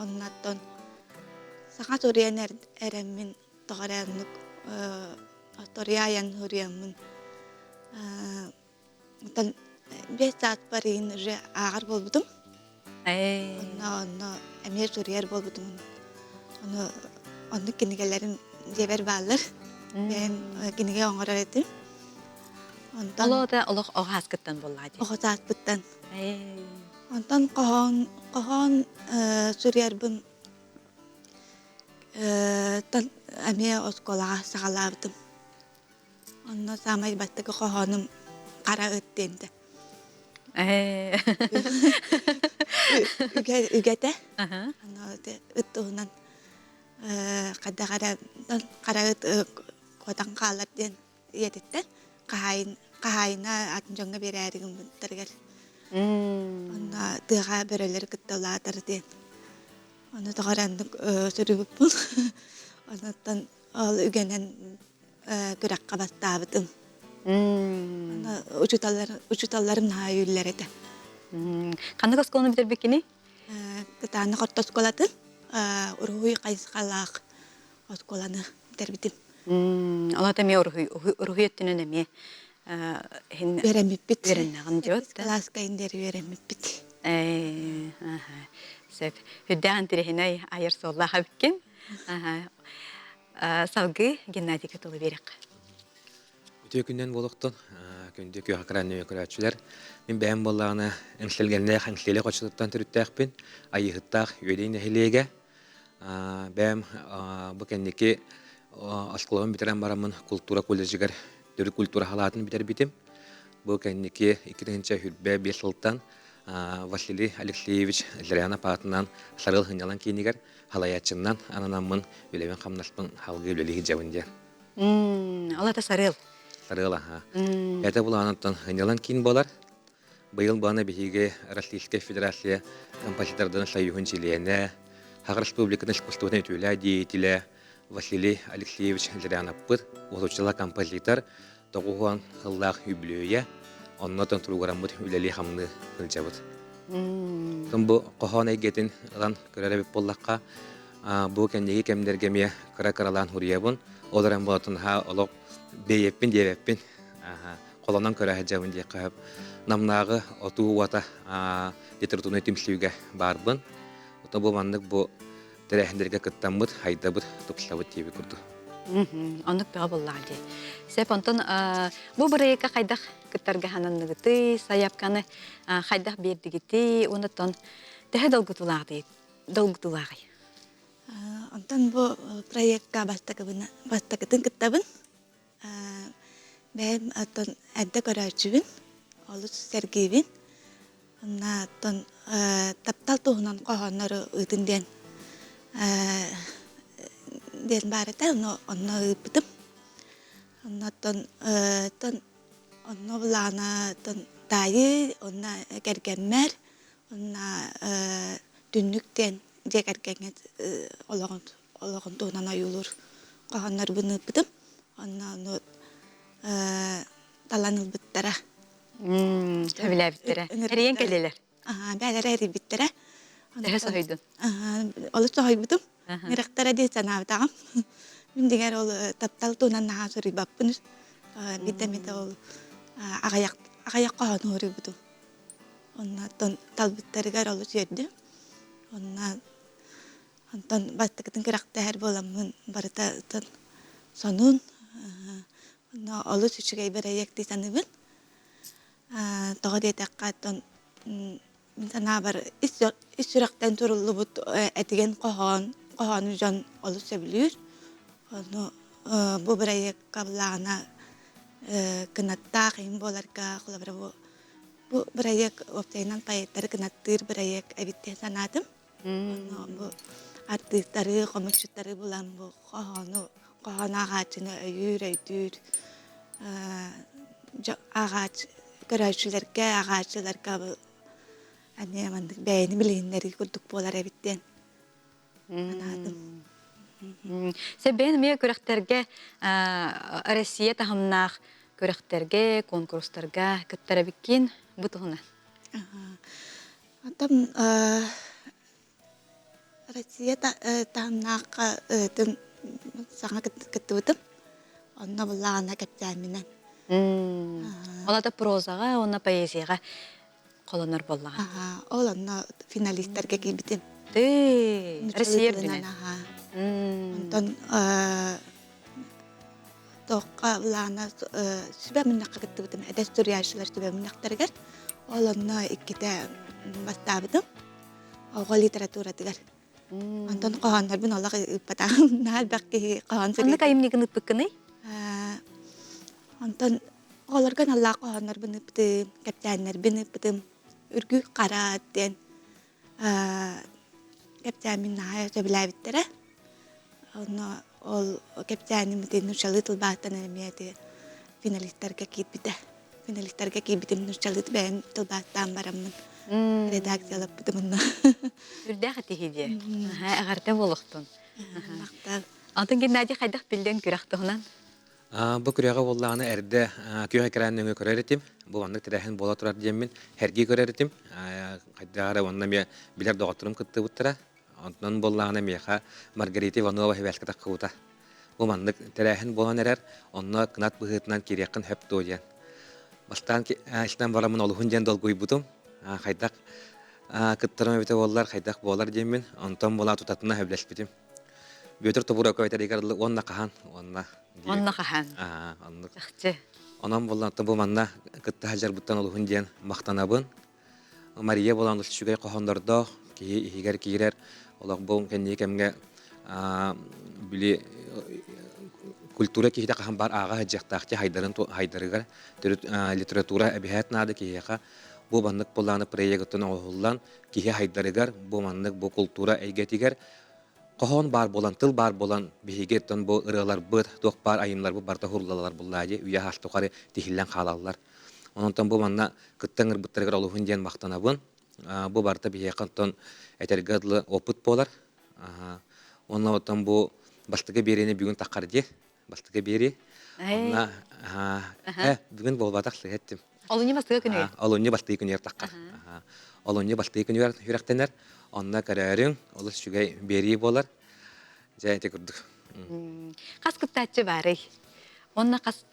Оннуттан саҥа суруйан эрэммин тоҕо эрэ оннук остуоруйа айан суруйаммын Оттон 5 сааспар иһин уже ааҕар буолбутум. Онно онно эмиэ суруйар буолбутум. Ону оннук кинигэлэрим дьиэбэр бааллар. Бэйэм кинигэ оҥорор этим. Онтон Олоҕо олох оҕо ааскыттан буоллаҕа дии. Оҕо сааспыттан. Онтон хоһоон хоһоон суруйарбын эмиэ оскуолаҕа саҕалаабытым. Онно саамай бастакы хоһоонум хара ыт диэнтэ. Үгэтэ. Ыт туһунан хайдах эрэ хара ыт куотан хаалар диэн ийэтиттэн хаһаайын хаһаайына атын дьоҥҥо биэрээри гыммыттарыгар онно тыаҕа бөрөлөрү кытта улаатар диэн ону тоҕо эрэ оннук суруйбуппун онуттан ол үгэнэн күрэххэ бастаабытым. Учууталлар, учууталларым наһаа өйүүллэр этэ. Ханнык оскуоланы бүтэрбиккиний? Кытаанах орто оскуолатын уруһуй хайысхалаах оскуоланы бүтэрбитим. Ол ата эмиэ уруһуй уруһуй өттүнэн эмиэ иһин үөрэммиппит. Үөрэннэҕин диэт. Кылааска индиэр үөрэммиппит. Сөп. Үрдээх интэриэһинэй айар суоллаах эбиккин. Салгыы Геннадийга тылы биэрэххэ. Үтүө күннэн буолуохтун, күндү күөх экран нөҥүө көрөөччүлэр. Мин бэйэм буоллаҕына эҥсэлгэннээх Эҥсиэли хочотуттан төрүттээхпин, Айыыһыттаах Үөдэй нэһилиэгэ. Бэйэм бу кэнники оскуолабын бүтэрэн бараммын култуура колледжыгар төрүт культура халаатын бүтэрбитим. Бу кэнники 2025 сылтан Василий Алексеевич Зырянов аатынан Сарыал сынньалаҥ киинигэр халайааччыннан ананаммын үлэбин-хамнаспын салгыы үлэлии сылдьабын диэн. Ол ата Сарыал. Сарыал аха. Это булаанаттан сынньалаҥ киин буолар. Быйыл баана биһиги Российскай Федерация композитордарын союһун чилиэнэ, Саха Республикатын искусствотын үтүөлээх деятелэ Василий Алексеевич Зыряновпыт, уһулуччула композитор, 90 сыллаах үбүлүөйэ, оннотон туругураммыт үлэлии-хамныы сылдьабыт. Бу хоһоон эйгэтин ылан көрөр эбит буоллахха, бу кэнники кэмнэргэ эмиэ кыра-кыралаан суруйабын. Ол эрэн буолатын наһаа олох бэйэппин диэбэппин. Холонон көрө сылдьабын диэххэ сөп. Намнааҕы отуу уота литературнай түмсүүгэ баарбын. Ото бу маннык бу тэрээһиннэргэ кыттаммыт, хайдабыт, тупсабыт диэбит курдук. Оннук бөҕө буоллаҕа дии. Сөп, онтон бу бырайыакка хайдах кыттарга сананныгытый, сайаапканы хайдах биэрдигитий, онтон төһө долгутуулааҕый? Долгутуулааҕый? Онтон бу проектка бастакыбын бастакытын кыттабын. Бэйэм оттон эрдэ көрөөччүбүн, олус сэргиибин. Онно оттон таптал туһунан хоһооннору ыытын диэн диэн баар этэ, ону онно ыыппытым. Онно оттон оттон онно былаана оттон таайыы, онно кэргэммэр, онно түннүк диэн дьиэ кэргэҥҥэ олоҕун олоҕун туһунан ойуулуур хоһооннорбун ыыппытым. Онно ону талан ылбыттара. Сөбүлээбиттэрэ. Эрийэн кэллилэр. Бээлэрэ эрийбиттэрэ. Төһө соһуйдун? Олус соһуйбутум. Ыраахтара дии санаабатаҕым. Мин дигэр ол таптал туһунан наһаа суруйбаппын. Биирдэ эмитэ ол аҕыйах аҕыйах хоһоону суруйбутум. Онно оттон талбыттарыгар олус үөрдүм. Онно Онтон бастакытын күрэхтэһэр буоламмын барыта сонун, онно олус үчүгэй бырайыак дии саныыбын. Тоҕо диэтэххэ, оттон Мин санаабар ис ис сүрэхтэн суруллубут этигэн хоһоон хоһоону дьон олус сөбүлүүр. Ону бу бырайыакка былаана кынаттаах иһин буоларга холобура бу бу бырайыак уопсайынан поэттары кынаттыыр бырайыак эбит диэн санаатым. Онно бу артыыстары, хомусчуттары булан бу хоһоону хоһоон ааҕааччыны өйүүр, өйдүүр ааҕааччы көрөөччүлэргэ, ааҕааччыларга эмиэ маннык бэйэни билиһиннэрии курдук буолар эбит диэн санаатым. Сэбээн эмиэ күрэхтэргэ Россия таһымнаах күрэхтэргэ, куонкурустарга кыттар эбиккин бу туһунан. Оттон Россия таһымнаахха саҥа кыттыбытым. Онно буллаҕына кэпсээмминэн. Ол ата прозаҕа уонна поэзияҕа холонор буоллаҕа. Ол онно финалистарга киирбитим. Россия үрдүнэн. Онтон туохха былаана сүбэ мунньахха кыттыбытым. Эдэр суруйааччылар сүбэ мунньахтарыгар. Ол онно иккитэ бастаабытым. Оҕо литературатыгар. Онтон хоһооннорбун олох ыыппатаҕым. Наһаа элбэх киһи хоһоон Ханнык айымньыгын ыыппыккыный? Онтон оҕолорго аналлаах хоһооннорбун ыыппытым, кэпсээннэрбин ыыппытым. Үргү хара диэн кэпсээммин наһаа сөбүлээбиттэрэ. Онно ол кэпсээним ити нууччалыы тылбаастан эмиэ ити финалистарга киирбитэ. Финалистарга киирбитим нууччалыы бэйэм тылбаастаан бараммын редакциялаппытым онно. Үрдээх этиһи диэ. Эҕэрдэ буолуохтун. Махтал. Антон Геннадий хайдах биллэн күрэх туһунан? Бу күрэҕи буоллаҕына эрдэ күөх экран нөҥүө көрөр этим. Бу маннык тэрээһин буола турар диэммин сэргии көрөр этим. Хайдах эрэ уонна эмиэ билэр доҕотторум кыттыбыттара. Онтон буоллаҕына миэхэ Маргарита Иванова сибээскэ таххыбыта. Бу маннык тэрээһин буолан эрэр, онно кынат быһыытынан киириэххин сөп дуо диэн. Бастаан истэн бараммын олуһун диэн долгуйбутум. Хайдах кыттарым эбитэ буоллар, хайдах буолар диэммин, онтон буола тутатына сөбүлэспитим. Бүөтүр Тобуруокап этэригэр дылы уонна хаһан, уонна Онно хаһан. Оннук. Чахчы. Онон буоллаҕына бу манна кытта сылдьарбыттан олуһун диэн махтанабын. Мария буолан үчүгэй хоһооннордоох киһи иһигэр киирэр олох бу кэнники кэмҥэ били культура киһитэ хаһан баар ааҕа сылдьыахтаах хайдарын хайдарыгар төрүт литература эбиһээт наада киһиэхэ бу маннык былааны проегыттан оҥоһуллан киһи хайдарыгар бу маннык бу култуура эйгэтигэр хоһоон баар буолан тыл баар буолан биһиги оттон бу ырыаларбыт туох баар айымньыларбыт барыта уһуллаллар буллаа дии үйэ саас тухары тиһиллэн хаалаллар Онтон бу манна кытта ыҥырбыттарыгар олуһун диэн махтанабын. Бу барыта биһиэхэ оттон этэргэ дылы опыт буолар. Уонна оттон бу бастакы биэриини бүгүн таххар дии. Бастакы биэрии. Онно бүгүн буолбатах сыһа эттим. Олунньу бастакы күнүгэр. Олунньу бастакы күнүгэр таххар. Олунньу бастакы күнүгэр сүрэхтэнэр. Онно көрөөрүҥ, олус үчүгэй биэрии буолар. Дьэ, ити курдук. Хас кыттааччы баарый? Онно хас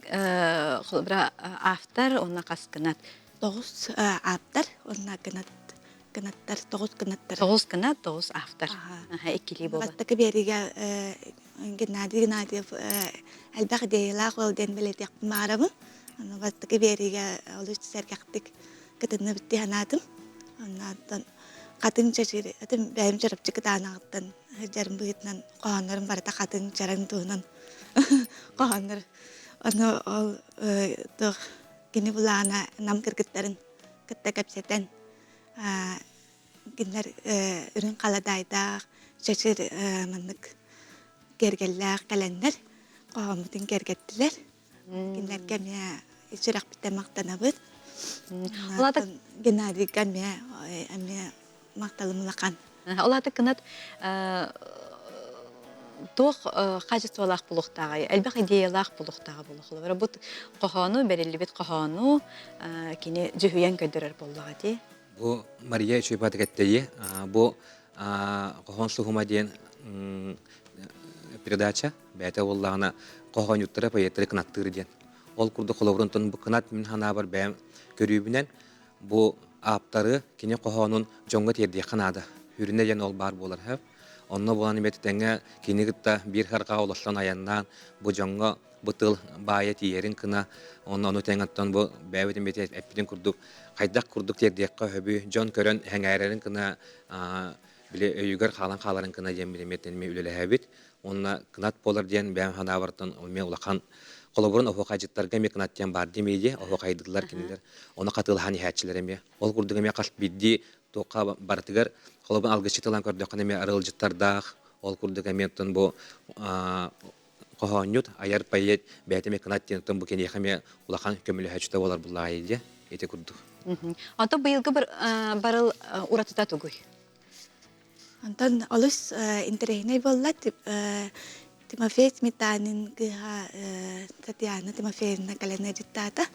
холобура автор, онно хас кынат? Тоҕус ааптар, онно кынат кынаттар, тоҕус кынаттар. Тоҕус кынат, тоҕус автор. Иккилии буолар. Бастакы биэриигэ Геннадий Геннадьев элбэх идеялаах уол диэн бэлиэтиэхпин баҕарабын. Аны бастакы биэриигэ олус сэргэхтик кытынныбыт дии санаатым. Оннооттон хатыҥ чэчир, атын бэйэм чурапчы кытаанаҕыттан сылдьарым быһыытынан хоһооннорум барыта хатыҥ чараҥ туһунан хоһооннор ону ол туох кини былаана нам кыргыттарын кытта кэпсэтэн кинилэр үрүҥ халадаайдаах чэчир маннык киэргэллээх кэлэннэр хоһооммутун киэргэттилэр кинилэргэ эмиэ сүрэхпиттэн махтанабыт Геннадийга эмиэ эмиэ махталым улахан. Ол аата кынат туох хаачыстыбалаах буолуохтааҕый, элбэх идеялаах буолуохтааҕа буолуох. Бу хоһоону, бэриллибит хоһоону кини дьүһүйэн көрдөрөр буоллаҕа дии. Бу Мария Үчүгэйбатык эттэйи, бу хоһоон суһума диэн передача бэйэтэ буоллаҕына хоһоонньуттары, поэттары кынаттыыр диэн. Ол курдук холобурун бу кынат мин санаабар бэйэм көрүүбүнэн Бу ааптары кини хоһоонун дьоҥҥо тиэрдиэххэ наада. Хүрүнэ диэн ол баар буолар сөп. Онно буолан эбэтэ тэҥҥэ кини кытта биир харҕа олосон айаннаан бу дьоҥҥо бу тыл баайа тиийэрин гына онно ону тэҥ оттон бу бэйэбитин бэйэтэ эппитин курдук хайдах курдук тиэрдиэххэ сөбүй дьон көрөн сэҥээрэрин гына били өйүгэр хаалан хааларын гына диэн билимиэттэн эмиэ үлэлэһэбит уонна кынат буолар диэн бэйэм санаабартан эмиэ улахан холобурун оһуохайдьыттарга эмиэ кынат диэн баар дии оһуохайдыыллар кинилэр ону хатылаһан иһээччилэр эмиэ ол курдук эмиэ хас биирдии туохха барытыгар холобун алгысчыт ылан көрдөххүнэ эмиэ арыалдьыттардаах ол курдук эмиэ оттон бу хоһоонньут айар поэт бэйэтэ эмиэ кынат диэн оттон бу киниэхэ эмиэ улахан көмөлөһөөччүтэ буолар буллаҕай дии ити курдук. Онтон быйылгы барыл уратыта тугуй? Онтон олус интэриэһинэй буолла. Тимофей Сметанин кыыһа Татьяна Тимофеевна кэлэн ыалдьыттаата.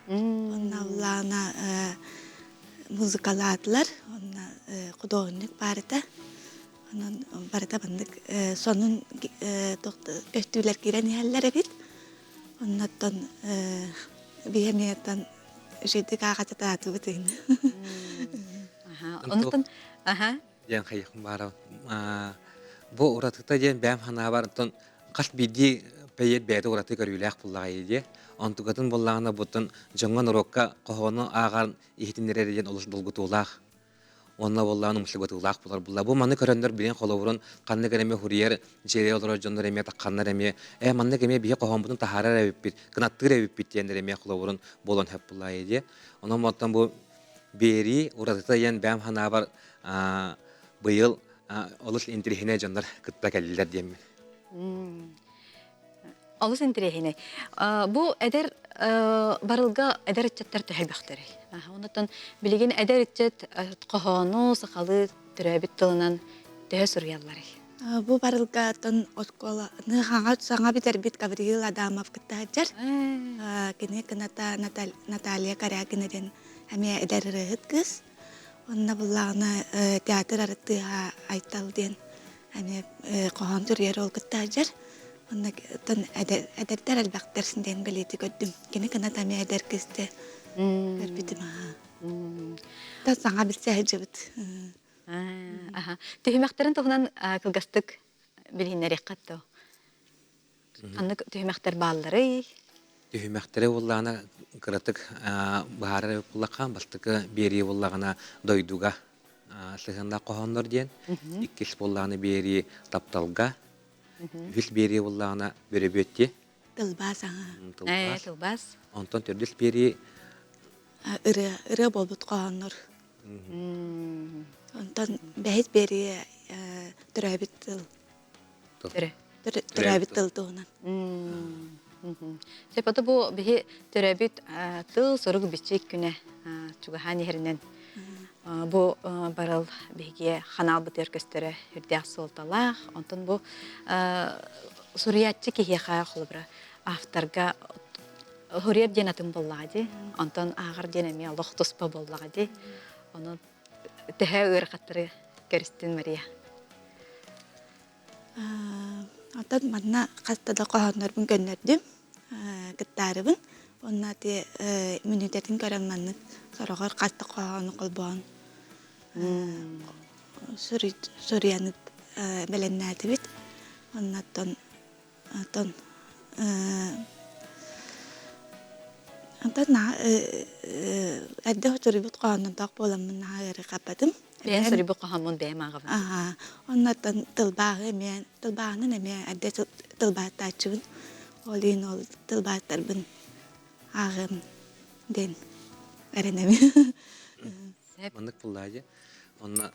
Онно Улаана музыкалаатылар, онно худуоһунньук баарыта. Онон барыта маннык сонун көстүүлэр киирэн иһэллэр эбит. Оннуттан биһи эмиэ үчүгэйдик аахатытаатыбыт иһин. Онтон аха диэн хайыхым баара бу уратыта диэн бэйэм санаабар оттон хас биирдии бэйиэт бэйэтэ ураты көрүүлээх буллаҕай диэ онтукатын буллаҕына буттун дьоҥҥо норуокка хоһоону ааҕан иһитиннэрэр диэн олус долгутуулаах уонна буоллаҕын умсугутуулаах булар булла бу маны көрөннөр билин холобурун ханнык эрэ эмиэ хуруйар дьиэлээ олорор дьоннор эмиэ тахханнар эмиэ э маннык эмиэ биһи хоһооммутун таһаарар эбиппит кынаттыыр эбиппит диэннэр эмиэ холобурун буолан сөп буллаайы диэ онон оттон бу биэрии уратыта диэн бэйэм санаабар быйыл олус интириэһинэй дьоннор кытта кэллилэр диэммин. Олус интириэһинэй. Бу эдэр барылга эдэр ыччаттар төһөлбөхтөрүй? Онтон билигин эдэр ыччат хоһоону сахалыы төрөөбүт тылынан төһө суруйалларый? Бу барылга оттон оскуоланы саҥа бүтэрбит Гавриил Адамов кытта сылдьар. Кини кыната Наталья Корякина диэн эмиэ эдэр ырыаһыт кыыс. Онно буллаҕына театр арыттыыһа Айтал диэн эмиэ хоһоон суруйар уол кытта сылдьар. Онно оттон эдэрдэр элбэхтэр диэн бэлиэтии көрдүм. Кини кыната эмиэ эдэр кыысты көрбүтүм аха. Та саҥа билсэ сылдьыбыт. Аха. Түһүмэхтэрин туһунан кылгастык билиһиннэриэххэ дуо? Ханнык түһүмэхтэр баалларый? Түһүмэхтэри буоллаҕына кыратык быһаарар буоллахха, бастакы биэрии буоллаҕына дойдуга сыһыаннаах хоһооннор диэн, иккис буоллаҕына биэрии тапталга, үһүс биэрии буоллаҕына бөрөбүөттү. Тылбаас аҥа. Тылбаас. Тылбаас. Онтон төрдүс биэрии ырыа ырыа буолбут хоһооннор. Онтон бэһис биэрии төрөөбүт тыл. Төрөөбүт тыл туһунан. Сөп, ото бу биһи төрөөбүт тыл сурук бичик күнэ чугаһаан иһэринэн бу барыл биһиги ханаалбытыгар көстөрө үрдээх суолталаах. Онтон бу суруйааччы киһиэхэ холобура авторга Хуриэп диэн атын буоллаҕа дии. Онтон ааҕар диэн эмиэ олох туспа буоллаҕа дии. Ону төһө ыарахаттары көрүстүн Мария? Оттон манна хаста да хоһооннорбун көннөрдүм, кыттаарыбын. Уонна ити мүнүүтэтин көрөн маннык сороҕор хас да хоһоону холбоон суруйан бэлэмнээтибит. Оннуттан Онтон онтон наһаа эрдэ суруйбут хоһооннордоох буоламмын наһаа ыарырҕаппатым. Бэйэм суруйбут хоһооммун бэйэм ааҕабын. Аһаа. Оннуттан тылбааһы эмиэ тылбааһынан эмиэ эрдэ тылбааттааччыбын. Ол иһин ол тылбааттарбын ааҕыам диэн эрэнэбин. Маннык буллаа дии. Онно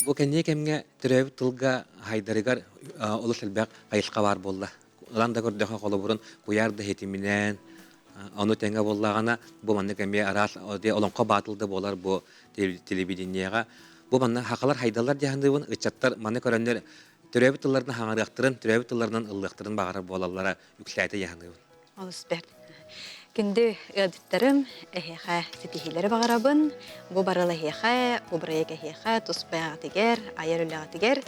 бу кэнники кэмҥэ төрөөбүт тылга хайдарыгар олус элбэх хайысха баар буолла. Ылан да көрдөххө холобурун куйаар да ситиминэн ону тэҥэ буоллаҕына бу маннык эмиэ араас олоҥхо баатыл да буолар бу телевидениеҕа бу манна хахалар хайдаллар дьаһаныбын ыччаттар маны көрөннөр төрөөбүт тылларынан хаҥарыахтарын төрөөбүт тылларынан ыллыахтарын баҕарар буолаллара үксээтэ дьаһаныбын. Олус бэрт. Күндү ыалдьыттарым, эһиэхэ ситиһиилэри баҕарабын. Бу барыл эһиэхэ, бу бырайыак эһиэхэ тус бэйэҕитигэр, айар үлэҕитигэр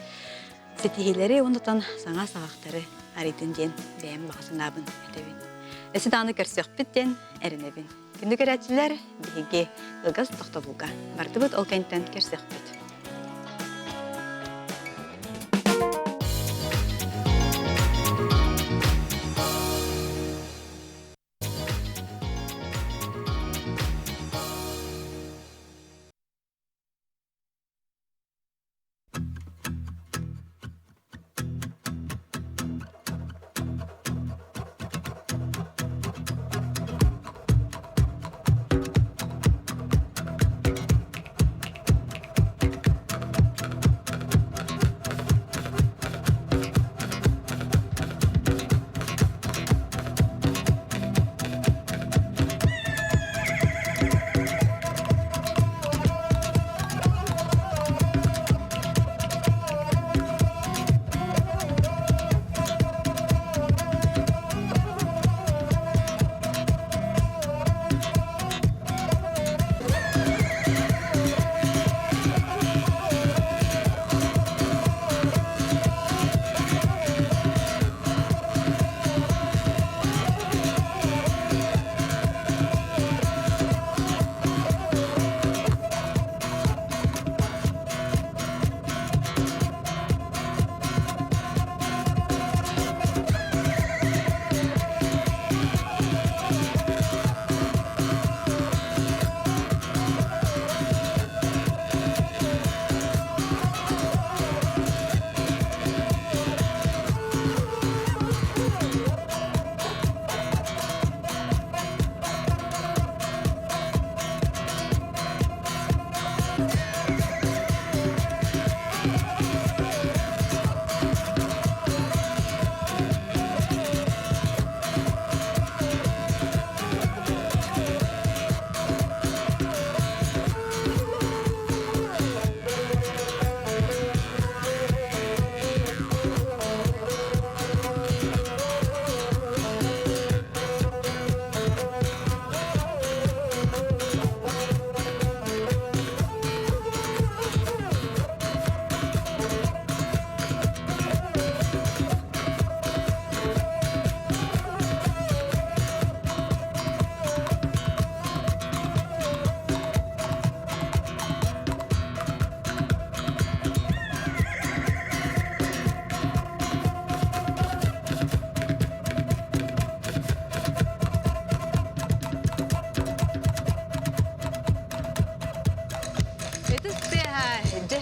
ситиһиилэри уонна саҥа саҕахтары арыйтын диэн бэйэм баҕа санаабын этэбин. Өссө даҕаны көрсүөхпүт диэн эрэнэбин. Күндү көрөөччүлэр, биһиги кылгас тохтобулга бардыбыт, ол кэнниттэн көрсүөхпүт.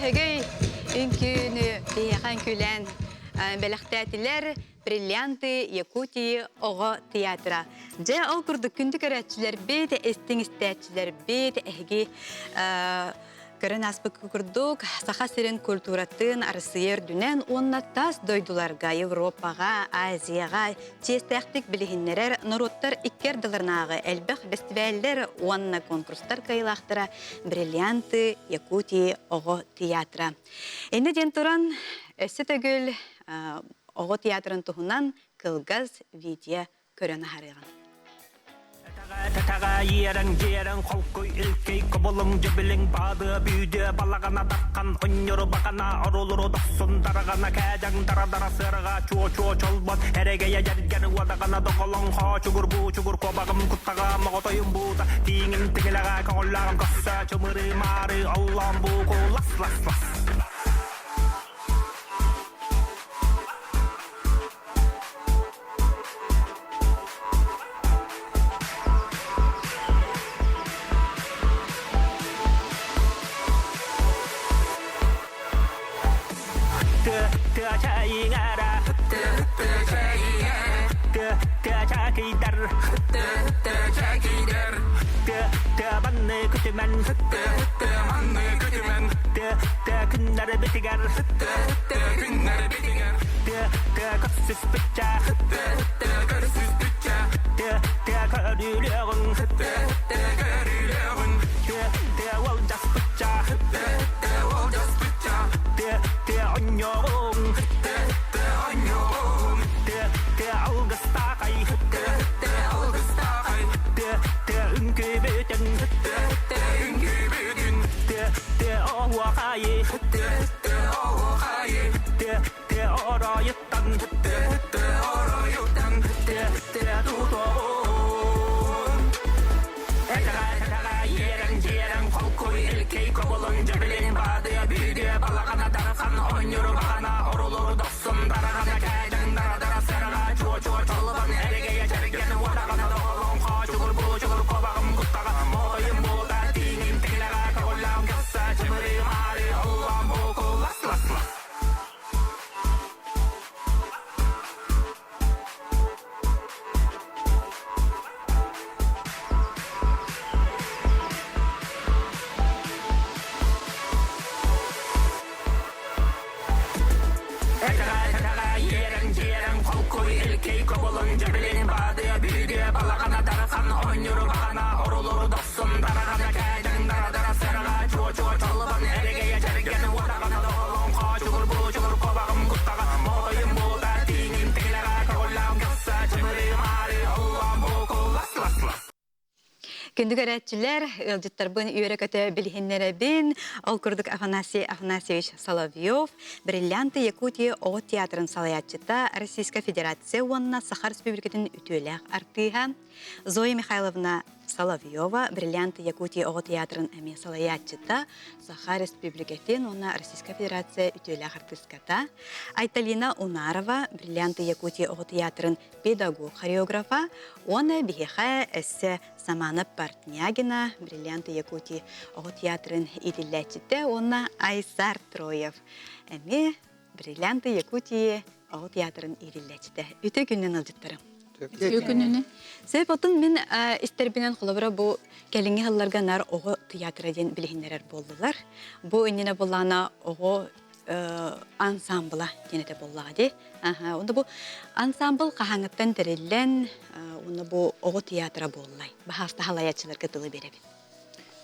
Дьөһөгөй үҥкүүнү биһиэхэ үҥкүүлээн бэлэхтээтилэр Бриллианты Якутии оҕо театра. Дьэ, ол курдук күндү көрөөччүлэрбит, истиҥ истээччилэрбит, эһиги көрөн ааспыт курдук Саха сирин культуратын Арассыыйа үрдүнэн уонна тас дойдуларга, Европаҕа, Азияҕа чиэстээхтик билиһиннэрэр норуоттар икки ардыларынааҕы элбэх бэстибээллэр уонна конкурстар кыайыылаахтара «Бриллианты Якутии» оҕо театра. Иннэ диэн туран, өссө төгүл оҕо театрын туһунан кылгас видео көрөн аһарыаҕын. Тэтэҕэ иэрэҥ дьиэрэҥ холкуй илкэй кобулуҥ дьүбүлүҥ баадыа бүүдүө балаҕана даххан онньору баҕана орулуру дохсун дараҕана кээдьэҥ дара-дара сыараҕа чуо-чуо чолбон эрэгэйэ дьэргэн уодаҕана доҕолоҥ хоочугур буучугур куобаҕым куттаҕа моҕотойум буута тииҥим тиҥилэҕэ көҕүллээҕим көссө чымырыы маары оллоон бууку лас лас лас. Тыа көрсүспүччэ, тыа көрсүспүччэ, тыа тыа көрүүлүөҕүҥ, тыа тыа көрүүлүөҕүҥ, тыа тыа уолдьаспычча, тыа тыа уолдьаспычча, тыа тыа онньуоҕуҥ, тыа тыа онньуоҕуҥ, тыа тыа алгыстаахай, тыа тыа алгыстаахай, тыа тыа үҥкүүбүтүҥ, тыа тыа үҥкүүбүтүҥ, тыа тыа оһуохайы, тыа тыа оһуохайы, тыа Тыа оройуттан, тыа оройуттан, тыа тыа тутуоҕун. Этэҕэ этэҕэ иэрэҥ дьиэрэҥ холкуй илкэй кобулун дьэбилин баадыа бүүдүө балаҕана дархан оонньуру баҕана орулуру дохсун дараҕана кээдэҥ дара-дара сыраҕа чуо-чуо чолбон эрэгэйэ чэргэн уодаҕана доҕолоҥ хоочугур буучугур куобаҕым куттаҕа моойум буута тииҥим тиҥилэҕэ көҕүллэҕим көссө чымырыы маары оллоон бууку лас лас лас. Күндү көрөөччүлэр, ыалдьыттарбын үөрэ-көтө билиһиннэрэбин. Ол курдук Афанасий Афанасьевич Соловьев, Бриллианты Якутии оҕо театрын салайааччыта, Российскай Федерация уонна Саха Республикатын үтүөлээх артыыһа, Зоя Михайловна Соловьева, Бриллианты Якутии оҕо театрын эмиэ салайааччыта, Саха Республикатын уонна Российскай Федерация үтүөлээх артыыската, Айталина Унарова, Бриллианты Якутии оҕо театрын педагог-хореографа уонна биһиэхэ өссө Самана Портнягина, Бриллианты Якутии оҕо театрын иитиллээччитэ уонна Айсар Троев эмиэ Бриллианты Якутии оҕо театрын иитиллээччитэ. Үтүө күнүнэн ыалдьыттарым. Үтүө күнүнэн. Сөп отун мин истэрбинэн холобура бу кэлиҥҥи сылларга нар оҕо театра диэн билиһиннэрэр буоллулар. Бу иннинэ буллаана оҕо ансамбла диэн этэ буоллаҕа дии. Онно бу ансамбл хаһааҥҥыттан тэриллэн, уонна бу оҕо театра буоллай? Баһаалта халайааччыларга тылы биэрэбин.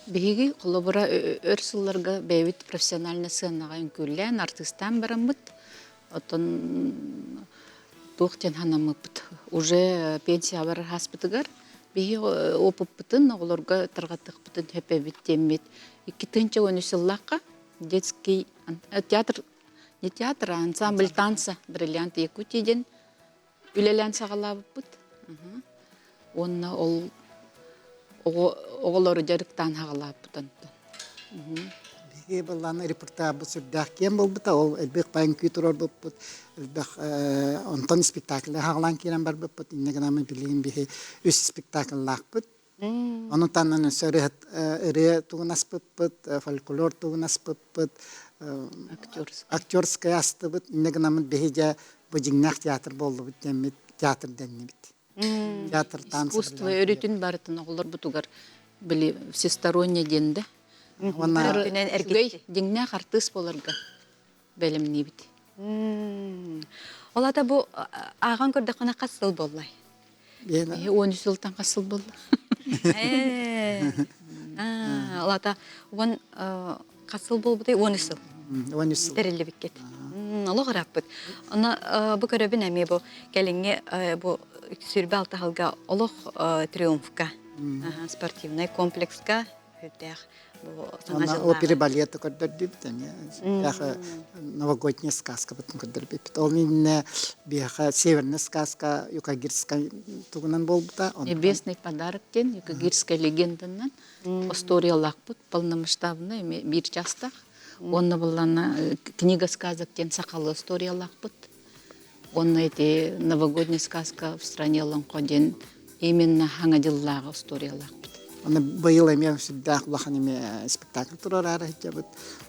Биһиги холобура өр сылларга бэйэбит профессиональнай сыанаҕа үҥкүүлээн, артыыстаан бараммыт, оттон туох диэн санаммыппыт уже пенсияҕа барар ааспытыгар биһиги опыппытын оҕолорго тарҕатыахпытын сөп эбит диэммит 2013 сыллаахха детский театр не театр а ансамбль танца бриллиант Якутии диэн үлэлээн саҕалаабыппыт уонна ол оҕолору дьарыктаан саҕалаабыт онтон Биһиги былаан репертуарбыт сүрдээх киэн буолбута ол элбэх үҥкүү турарбыппыт элбэх онтон спектакль хаҕалаан киирэн барбыппыт инньэ гынан билигин биһи үс спектакльлаахпыт. Ону таһынан өссө ырыа тугун аспыппыт, фольклор тугун аспыппыт. Актерскай астыбыт, иннэ гынаммыт биһи дьэ бу дьиҥнээх театр буоллубут диэммит театр дэннибит. Театр танца. Искусство өрүтүн барытын оҕолорбутугар били всесторонне диэн да. Уонна үчүгэй дьиҥнээх артыыс буоларга бэлэмниибит. Ол ата бу ааҕан көрдөххүнэ хас сыл буоллай? 13 сылтан хас сыл буолла? Ол ата уон хас сыл буолбутай? 13 сыл. 13 сыл. Тэриллибиккит. Олох ырааппыт. Онно бу көрөбүн эмиэ бу кэлиҥҥи бу сүүрбэ алта сылга олох триумфка спортивнай комплекска үрдээх Опера балета көрдөрдүбүт эмиэ. Новогодняя сказкабытын көрдөрбүппүт. Ол иннинэ биһиэхэ Северная сказка юкагирскай тугунан буолбута. Небесный подарок диэн юкагирская легенданан историялаахпыт полномасштабный эмиэ биир чаастаах. Уонна буллана книга сказок диэн сахалыы историялаахпыт. Уонна ити новогодняя сказка в стране Олоҥхо диэн именно хаҥа дьыллааҕы историялаахпыт. Аны быйыл эмиэ сүрдээх улахан эмиэ спектакль туруораары сылдьабыт.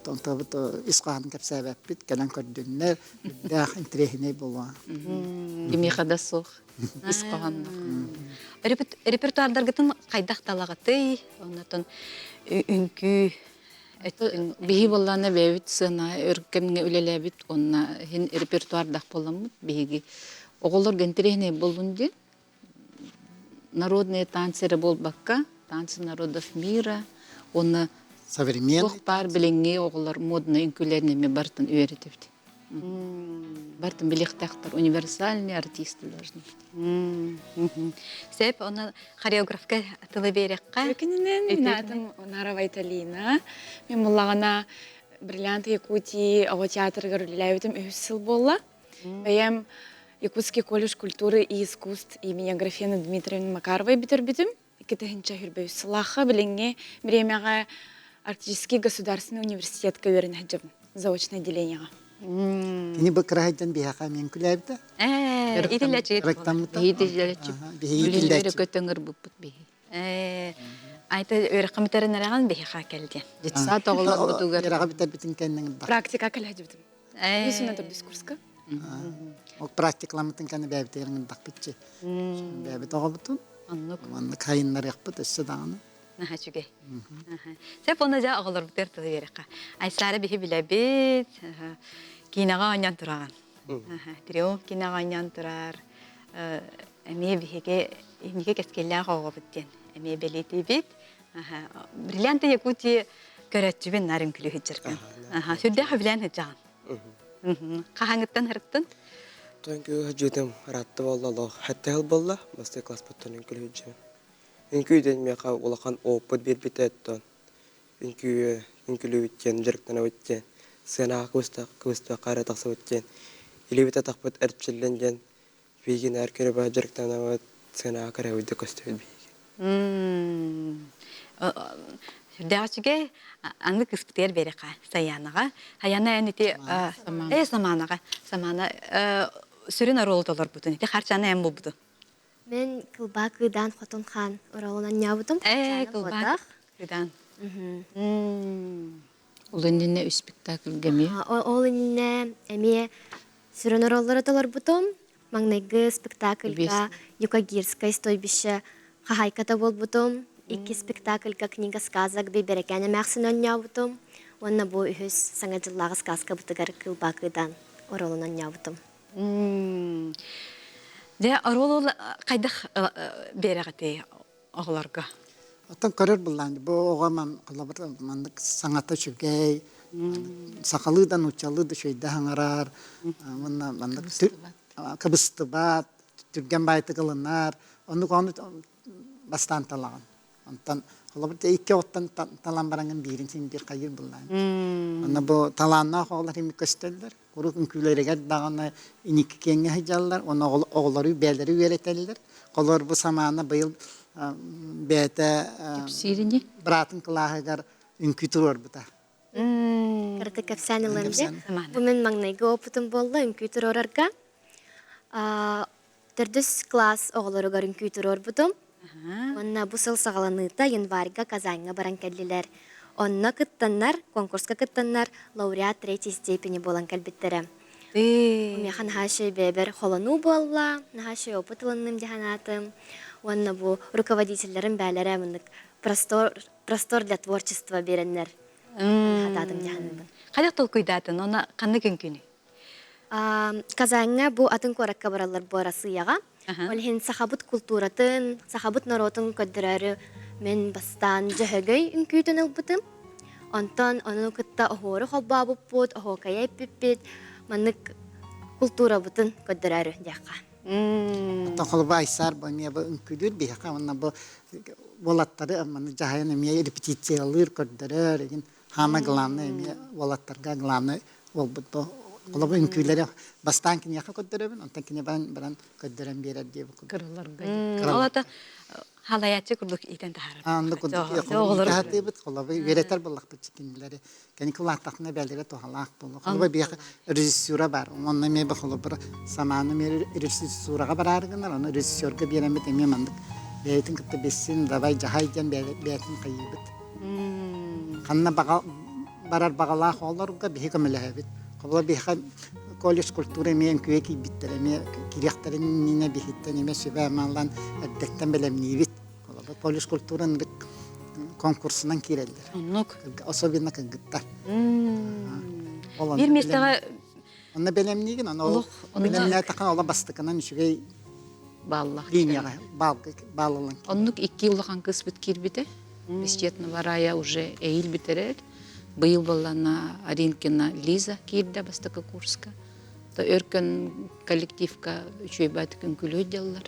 Онтубут ис хоһоонун кэпсээбэппит, кэлэн көрдүннэр, сүрдээх интэриэһинэй буолуо. Кимиэхэ да суох ис хоһоонноох. Репертуардаргытын хайдах талаҕытый? Оннотон үҥкүү Биһи буоллаана бэйэбит сыана өр кэмҥэ үлэлээбит уонна иһин репертуардах буоламмыт биһиги оҕолорго интэриэһинэй буоллун диэн народные танцы эрэ буолбакка танцы народов мира уонна современный туох баар билиҥҥи оҕолор модный үҥкүүлэрин эмиэ барытын үөрэтэбит. Бартын билиэхтээхтэр универсальные артисты должны быть. Сеп, оны хореографка тылы берекка. Күнүнэн наатым Нарова Италина. Мен буллаҕына Бриллиант Якутии оҕо театрыгар үлэлээбитим үһүс сыл буолла. Бэйэм Якутский колледж культуры и искусств имени Аграфены Дмитриевны Макаровой бүтэрбитим. 2023 сылаахха билиҥҥи бириэмэҕэ Арктический государственный университетка үөрэнэ сылдьабын заочное отделениеҕа. Кини бу кыраһайдан биһиэхэ мин күлээбитэ. Ээ, итиллэчи. Ырыктаммыта. Биһи Биһи Биһи көтөҥөрбүппүт биһи. Ээ, айта үөрэххэ бүтэрин биһиэхэ кэлдиэн. Детсад оҕолорбутугар Үөрэҕэ бүтэрбитин кэннин Практика кэлэдьибитим. Ээ. Үсүнэ төрдүс курска. Ол практикаламмытын кэннэ бэйэбитигэр ыҥырдахпытчы. Бэйэбит оҕобутун. Оннук. Маннык хайыннарыахпыт өссө даҕаны. Наһаа үчүгэй. Сөп онно дьэ оҕолорбутугар тылы биэрэххэ. Айсаара биһи билэбит. Киинэҕэ оонньоон тураҕын. Триумф киинэҕэ оонньоон турар. Эмиэ биһиги инники кэскиллээх оҕобут диэн эмиэ бэлиэтиибит. Бриллианты Якутии көрөөччүбүн наар үҥкүлүү сылдьаргын. Сүрдээх үбүлээн сылдьаҕын. Хаһааҥҥыттан ырыттын? Үҥкүү сылдьыытым ыраатта буолла олох сэттэ сыл буолла бастакы класспыттан үҥкүүлүү сылдьабын. Үҥкүү диэн миэхэ улахан опыт биэрбитэ оттон үҥкүү үҥкүүлүүбүт диэн дьарыктанабыт диэн сыанаҕа кыбыстыбакка эрэ тахсабыт диэн илиибит атахпыт эрчиллэн диэн биһиги наар көрө дьарыктанабыт сыанаҕа кыраһыабайдык да көстөбүт биһиги. Сүрдээх үчүгэй аны кыспытыгар биэрэххэ Саянаҕа. Саяна эн ити э Саманаҕа Самана сүрүн оруолу толорбутун ити харчаны эн булбутун. Мен кылбаа кыыдаан хотун хаан оруолун анньаабытым. Э кылбаа кыыдаан. Ол иннинэ үс спектакльга эмиэ. Ол иннинэ эмиэ сүрүн оруоллары толорбутум. Маҥнайгы спектакльга Юкагирское стойбище хаһаайката буолбутум. Икки спектакльга книга сказок Бэйбэрэкээн эмээхсин оонньообутум. Уонна бу үһүс Саҥа дьыллааҕы сказкабытыгар Кылбаакыыдаан оруолун оонньообутум. Дьэ, оруол хайдах биэрэҕитий оҕолорго? Оттон көрөр былаан бу оҕо холобур маннык саҥата үчүгэй, сахалыы да нууччалыы да үчүгэйдик саҥарар, уонна маннык кыбыстыбат, түргэн баайтык ылынар, оннук ону бастаан талаҕын. Онтон холобур икки оҕоттон талан бараҥын биирин син биир хайыыр былаан. Онно бу талааннаах оҕолор имик көстөллөр. Куруук үҥкүүлэригэр даҕаны инники киэҥҥэ сылдьаллар уонна оҕолору бэйэлэри үөрэтэллэр. Холобур, бу самаана быйыл бэйэтэ быраатын кылааһыгар үҥкүү туруорбута. Кыратык кэпсээн ылыам дии. Бу мин маҥнайгы опытым буолла үҥкүү туруорарга. Төрдүс класс оҕолоругар үҥкүү туруорбутум. Уонна бу сыл саҕаланыыта январьга Казаньҥа баран кэллилэр. Онно кыттаннар, конкурска кыттаннар лауреат третьей степени буолан кэлбиттэрэ. Миэхэ наһаа үчүгэй бэйэбэр холонуу буолла, наһаа үчүгэй опыт ылынным дии санаатым. Уонна бу руководителлэрим бээлэрэ маннык простор, простор для творчества биэрэннэр хатаатым дии саныыбын. Хайдах толкуйдаатын, оны ханнык үҥкүүнүй? Казаньҥа бу атын куоракка бараллар бу Арассыыйаҕа. Ол иһин сахабыт култууратын, сахабыт норуотун көрдөрөөрү мин бастаан Дьөһөгөй үҥкүүтүн ылбытым. Онтон ону кытта оһуору холбообуппут, оһуокайа эппиппит, маннык култуурабытын көрдөрөөрү диэххэ. Оттон холобур Айсаар бу эмиэ бу үҥкүүлүүр биһиэхэ уонна бу уолаттары маны дьаһайан эмиэ репетициялыыр, көрдөрөр, игин Хаама главное эмиэ уолаттарга главное уолбут бу холобур үҥкүүлэри бастаан киниэхэ көрдөрөбүн, онтон кини баран баран көрдөрөн биэрэр диэбит курдук. Кыраларга. Ол ата халаяччы курдук иитэн таһаарар. Аанды курдук иитэ холобур үөрэтэр буоллахпыт кинилэри. Кэники улааттахтына бээлэрэ туһалаах буолуо. Холобур биэхэ режиссура бар. Онно эмиэ бу холобур самааны эмиэ режиссураҕа бараары гынар, ону режиссерга биэрэммит эмиэ маннык бэйэтин кытта билсин, давай дьаһай диэн бэйэтин хайыыбыт. Ханна баҕа барар баҕалаах оҕолорго биһи көмөлөһөбүт. Холобура биһиэхэ колледж культура эмиэ үҥкүүгэ киирбиттэр эмиэ киириэхтэрин иннинэ биһиттэн эмиэ сүбэ амалан эрдэттэн бэлэмниибит. Холобура колледж культура ынырык конкурсунан киирэллэр. Оннук. Особенно кыргыттар. Биир миэстэҕэ Онно бэлэмниигин, ону ол бэлэмнээтэххэ ола бастакынан үчүгэй бааллах линияҕа баал ылан Оннук икки улахан кыыспыт киирбитэ. Бесчетного рая уже эйил бүтэрэр. Быйыл буоллана Аринкина Лиза киирдэ бастакы курска. То өркөн коллективка үчүгэй баатык үҥкүлүү дьаллар.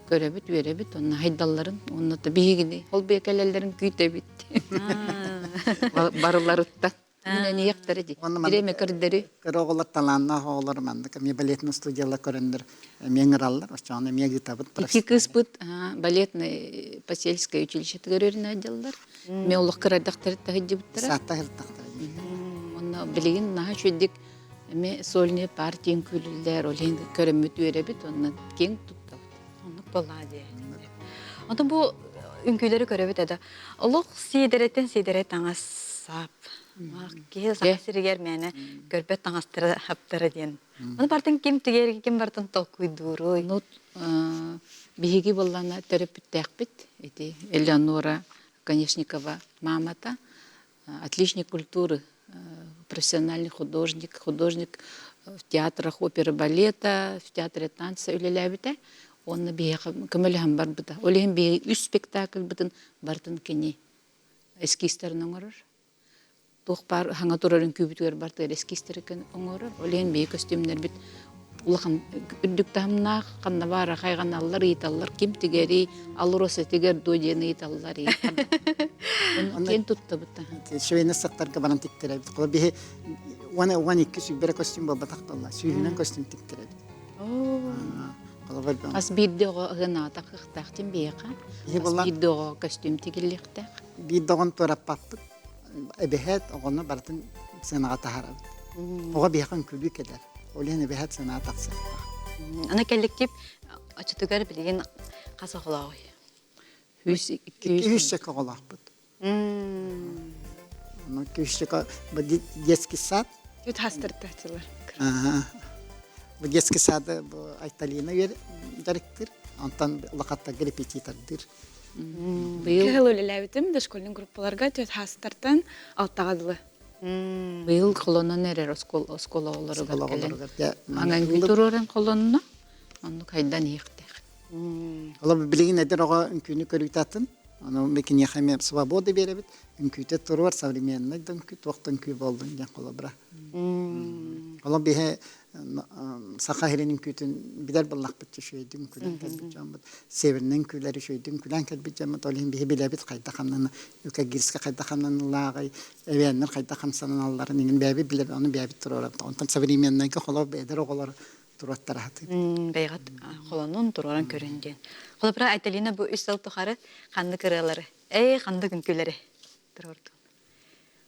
Көрөбүт, үөрэбит, онно хайдалларын, онно то биһигини ол бэкэлэллэрин күүтэбит. Барыларыттан. Минэниэхтэрэ дии. Бириэмэ көрдөрү. Кыра оҕолор талааннаах оҕолор маннык эмиэ балетный студиялар көрөннөр эмиэ ыҥыраллар. Оччоҕуна эмиэ ыытабыт. Икки кыыспыт балетный посельское училищетыгар өрүнэ Эмиэ олох кырадахтары таһыддьыбыттара. Саатта сырыттахтара. Онно билигин наһаа үчүгдик эмиэ сольный партия үҥкүүлүүллэр, ол иһин көрөммүт үөрэбит, онно киэҥ туттабыт. Оннук буоллаа дии. Онтон бу үҥкүүлэри көрөбүт эдэ. Олох сиэдэрэттэн сиэдэрэй таҥас сап. Киһи саха сиригэр мээнэ көрбөт таҥастара хаптара диэн. Ону бартын ким тигэр, ким бартын толкуйдууруй. Ну, биһиги буоллана төрөппүттээхпит. Ити Элеонора Конечникова мамата, отличник культуры, профессиональный художник, художник в театрах оперы балета, в театре танца үлэлээбитэ. Уонна биһиэхэ көмөлөһөн барбыта. Ол иһин биһиги үс спектакльбытын барытын кини эскизтэрин оҥорор. Туох баар хаҥа турар үҥкүүбүтүгэр барытыгар эскизтэри оҥорор. Ол иһин биһиги көстүүмнэрбит улахан үрдүк таһымнаах, ханна баара хайҕаналлар, ыйыталлар, ким тигэрий, Алроса тигэр дуо диэн ыйыталлар. Киэн туттабыт. Швейный сактарга баран тиктэрэбит. Холо биһи 12 сүүбэрэ костюм буолбатах буолла. Сүүһүнэн костюм тиктэрэбит. Хас биирдии оҕо ыһынаата кыахтаах дим биһиэхэ. Хас биирдии оҕо костюм тигиллиэхтээх. Биир доҕон туораппаппыт. Эбэһээт оҕону барытын сыанаҕа таһаарабыт. Оҕо биһиэхэ үҥкүүлүү кэлэр. Ол иһин эбэһээт сыанаҕа тахсыахтаах. Аны коллектив оччотугар билигин хас оҕолооҕуй? Үс чек оҕолоохпут. Ону күүсчэкэ бу детский сад. Үт хастыртачылар. Бу детский сады бу Айталина дьарыктыыр. Онтон улахаттарга репетитордыыр. Быйыл үлэлээбитим дошкольный группаларга түөт хаастартан алтаҕа дылы. Быйыл холонон эрэр оскуола оҕолоругар кэлэн. Аҥаҥгы туруоран холонно. Оннук хайдан иһиэхтээх. Ола билигин эдэр оҕо үҥкүүнү көрүүтэ атын. Ону киниэхэ эмиэ свобода биэрэбит. Үҥкүүтэ туруор современный да үҥкүү, туох да үҥкүү буоллун диэн холобура. Оло биһи саха сирин үҥкүүтүн билэр буоллахпыт үчүгэйдик үҥкүүлээн кэлбит дьоммут. Северный үҥкүүлэр үчүгэйдик үҥкүүлээн кэлбит дьоммут. Ол иһин биһи билэбит хайдах ханнаны юкагирска хайдах хамнаналааҕый, эбээннэр хайдах хамсаналларын иҥин бэйэбит билэбит, ону бэйэбит туруорабыт. Онтон современныйга холобур эдэр оҕолор туруоттара сатыыр. Бэйэҕит холонун туруоран көрүн диэн. Холобура, Айталина бу үс сыл тухары ханнык ырыалары, эй, ханнык үҥкүүлэри туруордуҥ?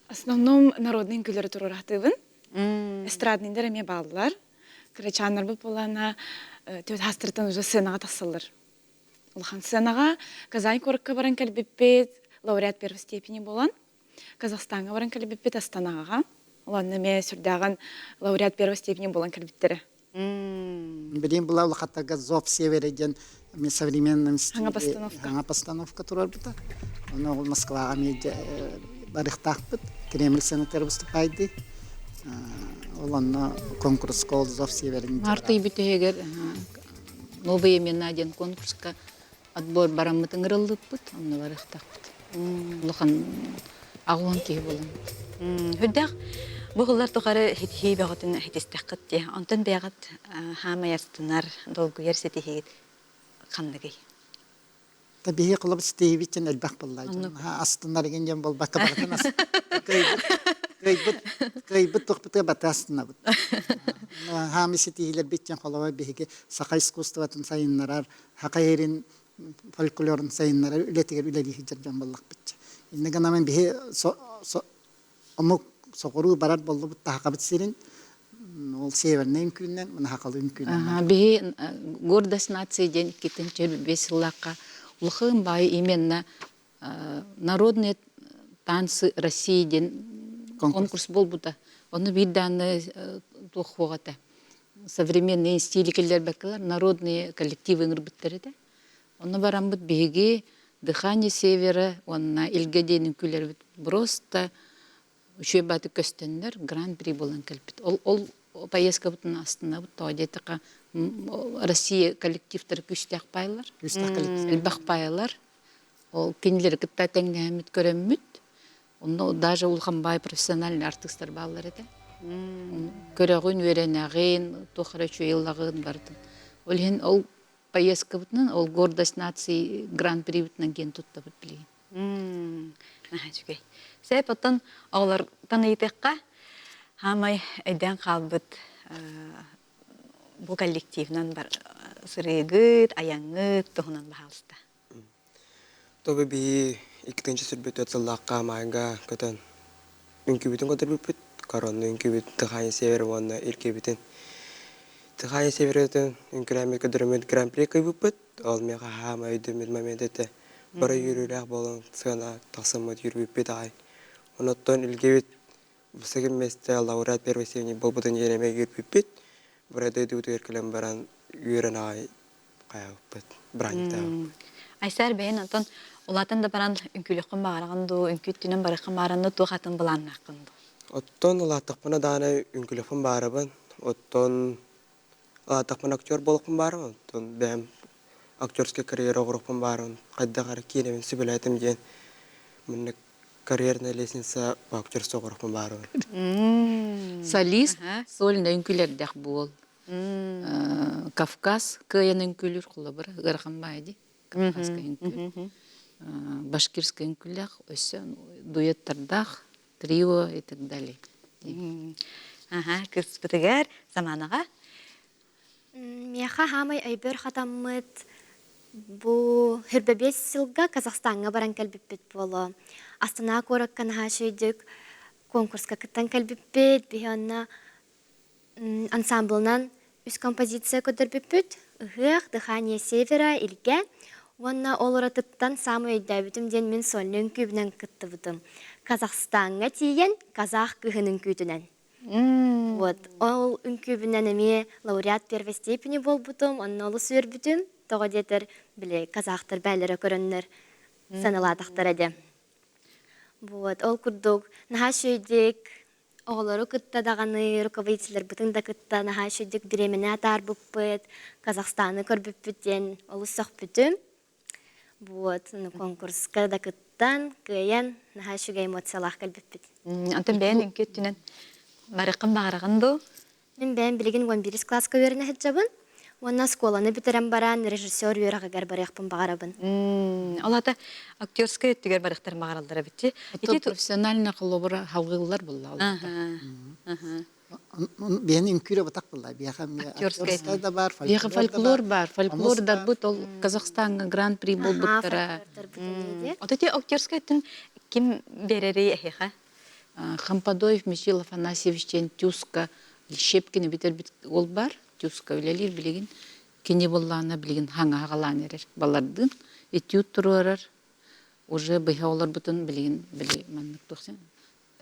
Основном народный үҥкүүлэри туруораатыыбын. Эстрадныйдар эмиэ бааллар. Кырачааннарбыт буоллаҕына түөрт хастыртан уже сценаҕа тахсаллар. Улахан сценаҕа Казань куоракка баран кэлбиппит, лауреат первой степени буолан. Казахстаҥҥа баран кэлбиппит Астанаҕа. Онно эмиэ сүрдээҕин лауреат первой степени буолан кэлбиттэрэ. Билигин була улахаттарга Зов Севера диэн современном стиле хаҥа постановка турарбыта. Ону ол Москваҕа эмиэ барыахтаахпыт. Кремль сенатор выступайды. Ол онно конкурска ол Зов Северин Март ый бүтүһүгэр Новые имена диэн конкурска отбор бараммыт ыҥырыллыппыт, онно барыахтаахпыт. Улахан аҕуон киһи буоламмыт. Үрдэх бу сыллар тухары ситиһии бөҕөтүн ситистэххит дии. Онтон бэйэҕит хаамай астынар, долгуйар ситиһиигит ханныгый? Та биһи холобур ситиһиибит дьон элбэх буолла. Дьон астынар игин дьон буолбакка барытын кыайбыт кыайбыт туохпутугар бата астынабыт. Хаамай ситиһиилэрбит дьон холобур биһиги саха искусствотын сайыннарар Саха иһирин фольклорун сайыннарар үлэтигэр үлэлии сылдьар дьон буоллахпыт. Иннэ гынан биһи омук соҕуруу барар буоллубут Сахабыт сирин ол севернай үҥкүүннэн мына сахалыы үҥкүүнэн. Биһи гордость нации диэн иккитин сыллаахха улахан баайы именно народные танцы России диэн конкурс буолбута. Ону биир дааны туох хуох этэ. Современные стили киллэрбэккэлэр народные коллективы ыҥырбыттар этэ. Онно бараммыт биһиги Дыхание Севера уонна Илгэ диэн үҥкүүлэрбит просто үчүгэй баатык көстөннөр гран-при буолан кэлбит. Ол, ол поездкабытын астынабыт, тоҕо диэтэххэ Россия коллективтара күүстээх паайлар. Күүстээх коллектив. Элбэх паайлар. Ол кинилэри кытта тэҥнэһэммит көрөммүт. Онно даже улахан баай профессиональный артыыстар бааллар этэ. Көрөҕүн, үөрэнэҕин, туох эрэ үчүгэй ыллаҕын барытын. Ол иһин ол поездкабытынан, ол гордость нации гран-прибытынан киэн туттабыт билигин. Наһаа үчүгэй. Сөп, оттон оҕолортон ыйытыахха, хаамай өйдөөн хаалбыт бу коллективынан сырыыгыт, айаҥҥыт туһунан баһаалыста. Тобу биһи иккитинчи сүрбүт сыллаахха Маайга көтөн үҥкүүбүтүн көтөрбүппүт. Коронну үҥкүүбүт Дыхание Севера уонна илкиэбитин Дыхание Севератын үҥкүүлээммит көдөрөммүт Гран-при кыйбыппыт. Ол миэхэ хаама өйдөммүт момент этэ. Бары үөрүүлээх буолан сыана тахсаммыт үөрбүппүт аҕай. Онуттан илгибит Высоким месте лауреат первой степени буолбутун иэримэ үөрбүппүт. Бары дойдубутугар кэлэн баран үөрэн аҕай хайаабыппыт, бырааһынньыктаабыппыт. Айсаар бэйэн онтон улаатан да баран үҥкүүлүөххүн баҕараҕын дуу, үҥкүүттүнэн барыаххын баҕаран дуу, туох атын былааннааххын дуу? Оттон улааттахпына даҕаны үҥкүүлүөхпүн баарабын. Оттон улааттахпына актер буолуохпун баарабын. Оттон бэйэм актерскай карьера оҥоруохпун баарабын. Хайдах эрэ киинэбин сөбүлээтим диэн маннык карьерная лестница по актерству оҥоруохпун баарабын. Солист сольно үҥкүүлэрдээх буол. Кавказ кыайан үҥкүүлүүр холобура ыарахан баайа дии. Кавказскай үҥкүү. Башкирскай үҥкүүлээх, өссө дуэттардаах, трио и так далее. Аха, кыспытыгар заманаҕа Миэхэ хаамай өйбөр хатаммыт бу хүрбэбиэс сылга Казахстаҥҥа баран кэлбиппит буолуо. Астана куоракка наһаа үчүгэйдик конкурска кыттан кэлбиппит. Биһи онно ансамблынан үс композиция көрдөрбүппүт. Ыһыах, Дыхание Севера, Илгэ уонна ол уратыттан саамай өйдөөбүтүм диэн мин сольный үҥкүүбүнэн кыттыбытым. Казахстаҥҥа тиийэн казах кыыһын үҥкүүтүнэн. Вот ол үҥкүүбүнэн эмиэ лауреат первой степени буолбутум, онно олус үөрбүтүм. Тоҕо диэтэр, били казахтар бээлэрэ көрөннөр сыаналаатахтара диэн. Вот ол курдук наһаа үчүгэйдик оҕолору кытта даҕаны, руководителлэрбитин да кытта наһаа үчүгэйдик бириэмэни атаарбыппыт, Казахстаны көрбүппүт диэн олус сөхпүтүм. Вот, ну, конкурска да кыттан, кыайан, наһаа үчүгэй эмоциялаах кэлбиппит. Онтон бэйэн үҥкүү өттүнэн барыаххын баҕараҕын дуу? Мин бэйэм билигин 11 класска үөрэнэ сылдьабын. Уонна оскуоланы бүтэрэн баран режиссер үөрэҕигэр барыахпын баҕарабын. Ол аата актерскай өттүгэр барыахтарын баҕараллар эбит. Ити профессионально холобура халгыыллар булла. Биһини үҥкүүрэ батах булла. Биэхэ Актерскай да бар, Биэхэ фольклор бар, фольклор дарбыт ол Казахстаҥҥа гран-при буолбуттара. Ото ти актерскай өттүн ким берери эһиэхэ? Хампадоев Михаил Афанасьевич диэн Тюска Щепкини бүтэрбит уол бар. Тюска үлэлиир билигин. Кини буоллаҕына билигин хаҥаһаҕалаан эрэр. Балардыын этюд туруорар. Уже быһа олорбутун билигин били маннык туох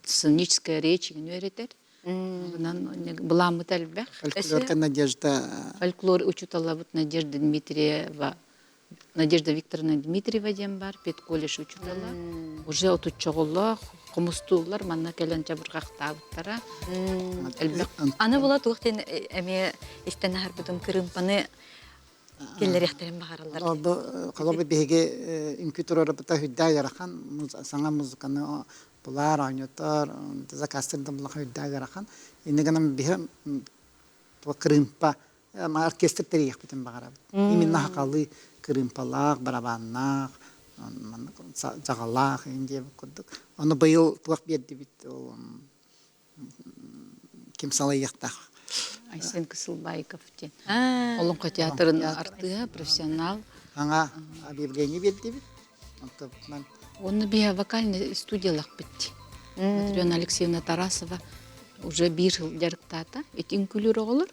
сценическая речь үөрэтэр. Онон былааммыт элбэх. Фольклорка Надежда Фольклор учуталабыт Надежда Дмитриева Надежда Викторовна Дмитриева диэн бар, педколледж учутала. Уже отуччоҕолоох хомустууллар манна кэлэн чабырҕахтаабыттара. Элбэх. Аны була туох диэн эмиэ истэн аһарбытым кырыымпаны киллэриэхтэрин баҕараллар. Бу холобур биһиги үҥкүү туруорабыта үрдээх ыарахан саҥа музыканы булаар оонньотор заказтыр да булаха үрдээх ыарахан. Инньэ гынан биһи кырыымпа оркестр тэрийиэхпитин баҕарабыт. Именно хахалыы кырыымпалаах, барабаннаах, дьаҕалаах индия курдук. Ону быйыл туох биэрдибит ол ким салайыахтаах? Айсен Кысылбайков диэн. Олоҥхо театрын артыыһа, профессионал. Аңа объявление биэрдибит. Онтон Онно биһэ вокальный студиялахпыт. Матрена Алексеевна Тарасова уже биир жыл дьарыктаата. Ити үҥкүүлүүр оҕолор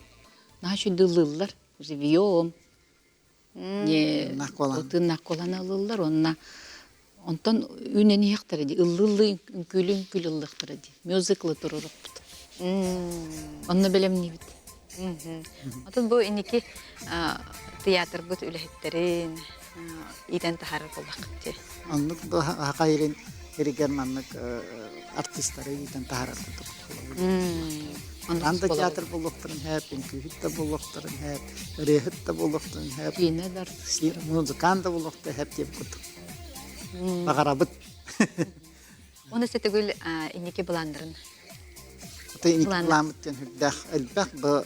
наһаа дыллыыллар. Живьем. Не тыыннаах ылыллар уонна онтон үүнэн иһиэхтэрэ дии ыллыы-ыллыы үҥкүүлүү-үҥкүүлүү ыллыахтара дии мюзиклы туруорукпут онно бэлэмниибит Отон бу инники театрбыт үлэһиттэрин иитэн таһаарар буоллаххыт дии. Оннук бу хахайрын иригэр маннык артистары иитэн таһаарар курдук. Анда театр буолуохтарын хэп, үҥкүүһүт да буолуохтарын хэп, ырыаһыт да буолуохтарын хэп, киинэ да артистар, музыкант да буолуохтарын хэп диэбит курдук. Баҕарабыт. Оны сетегүл инники былааннарын. Ата инники былааммыт диэн үрдээх элбэх бу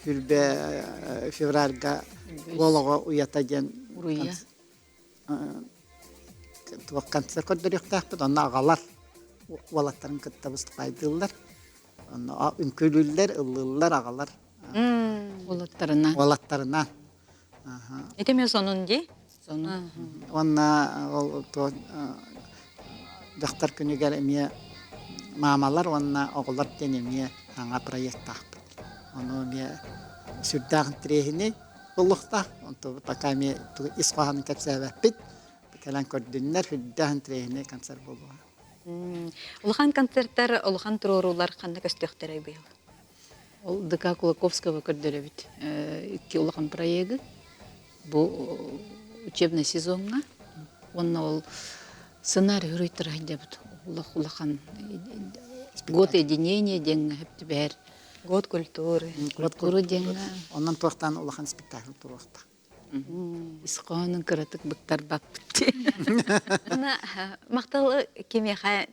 хүрбэ февральга Уолоҕо уйата диэн Уруйа. Туох концерт көрдөрүөхтээхпит, онно аҕалар уолаттарын кытта выступайдыыллар. Онно үҥкүүлүүллэр, ыллыыллар аҕалар. Уолаттарынан. Уолаттарынан. Ити эмиэ сонун дии? Сонун. Уонна ол дьахтар күнүгэр эмиэ маамалар уонна оҕолор диэн эмиэ саҥа проектаахпыт. Ону эмиэ сүрдээх интэриэһинэй буолуохтаах. Онтубут пока эмиэ ис хоһоонун кэпсээбэппит. Кэлэн көрдүннэр, сүрдээх интэриэһинэй концерт буолуоҕа. Улахан концерттар, улахан туруоруулар ханна көстүөхтэрэй быйыл? Ол ДК Кулаковского көрдөрөбүт. Икки улахан проегы. Бу учебный сезоҥҥа. Уонна ол сценарий суруйтара сылдьабыт. Улахан год единения диэҥҥэ сөп түбэһэр. Год культуры. Культуры диэҥҥэ. Онон туохтаан улахан спектакль туруохта. Ис хоһоонун кыратык быктарбаппыт. Мына махтал кимиэхэ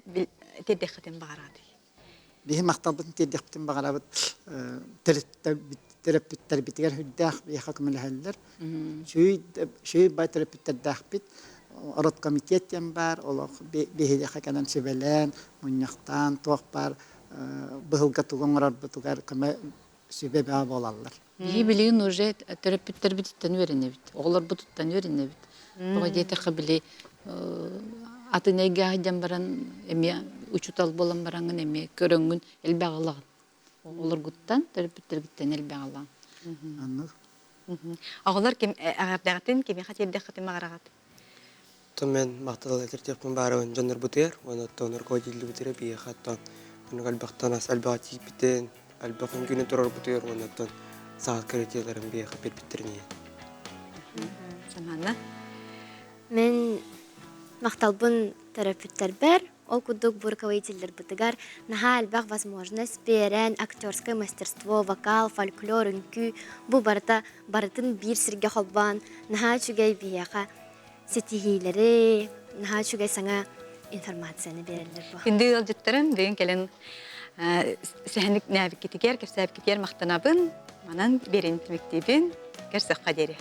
тиэрдиэххитин баҕараатый? Биһи махталбытын тиэрдиэхпитин баҕарабыт төрөппүттэрбитигэр үрдээх биһиэхэ көмөлөһөллөр. Сүүй бай төрөппүттэрдээхпит. Родкомитет диэн баар, олох биһиэхэ кэлэн сүбэлээн, мунньахтаан, туох баар быһылга тугу оҥорорбутугар көмө сүбэ бөҕө буолаллар. Биһи билигин уже төрөппүттэрбититтэн үөрэнэбит, оҕолорбутуттан үөрэнэбит. Тоҕо диэтэххэ били атын эйгэ сылдьан баран эмиэ учуутал буолан бараҥҥын эмиэ көрөҥҥүн элбэх ылаҕын. Оҕолоргуттан, төрөппүттэргиттэн элбэх ылаҕын. Аннык. Оҕолор ким эҕэрдэҕитин кимиэхэ тиэрдэххитин баҕараҕыт? Оттон мен махтал этэртиэхпин баарыбын дьоннорбутугар уонна оттон руководителбитигэр биһиэхэ оттон оннук элбэхтэн ас элбэҕи тиийбитин, элбэх үҥкүүнү туруорбутугар уонна оттон саҕа кырытыыларын биһиэхэ биэрбиттэрин иһин. Саманна? Мен махталбын төрөппүттэрбэр, ол курдук бу руководителлэрбитигэр наһаа элбэх возможность биэрэн, актерское мастерство, вокал, фольклор, үҥкүү бу барыта барытын биир сиргэ холбоон наһаа үчүгэй биһиэхэ ситиһиилэри, наһаа үчүгэй саҥа информацияны биэрэллэр бу. Күндү ыалдьыттарым, бүгүн кэлэн сэһэник нээбиккитигэр, кэпсээбиккитигэр махтанабын. Манан биэрин түмүктүүбүн. Көрсөххө диэри.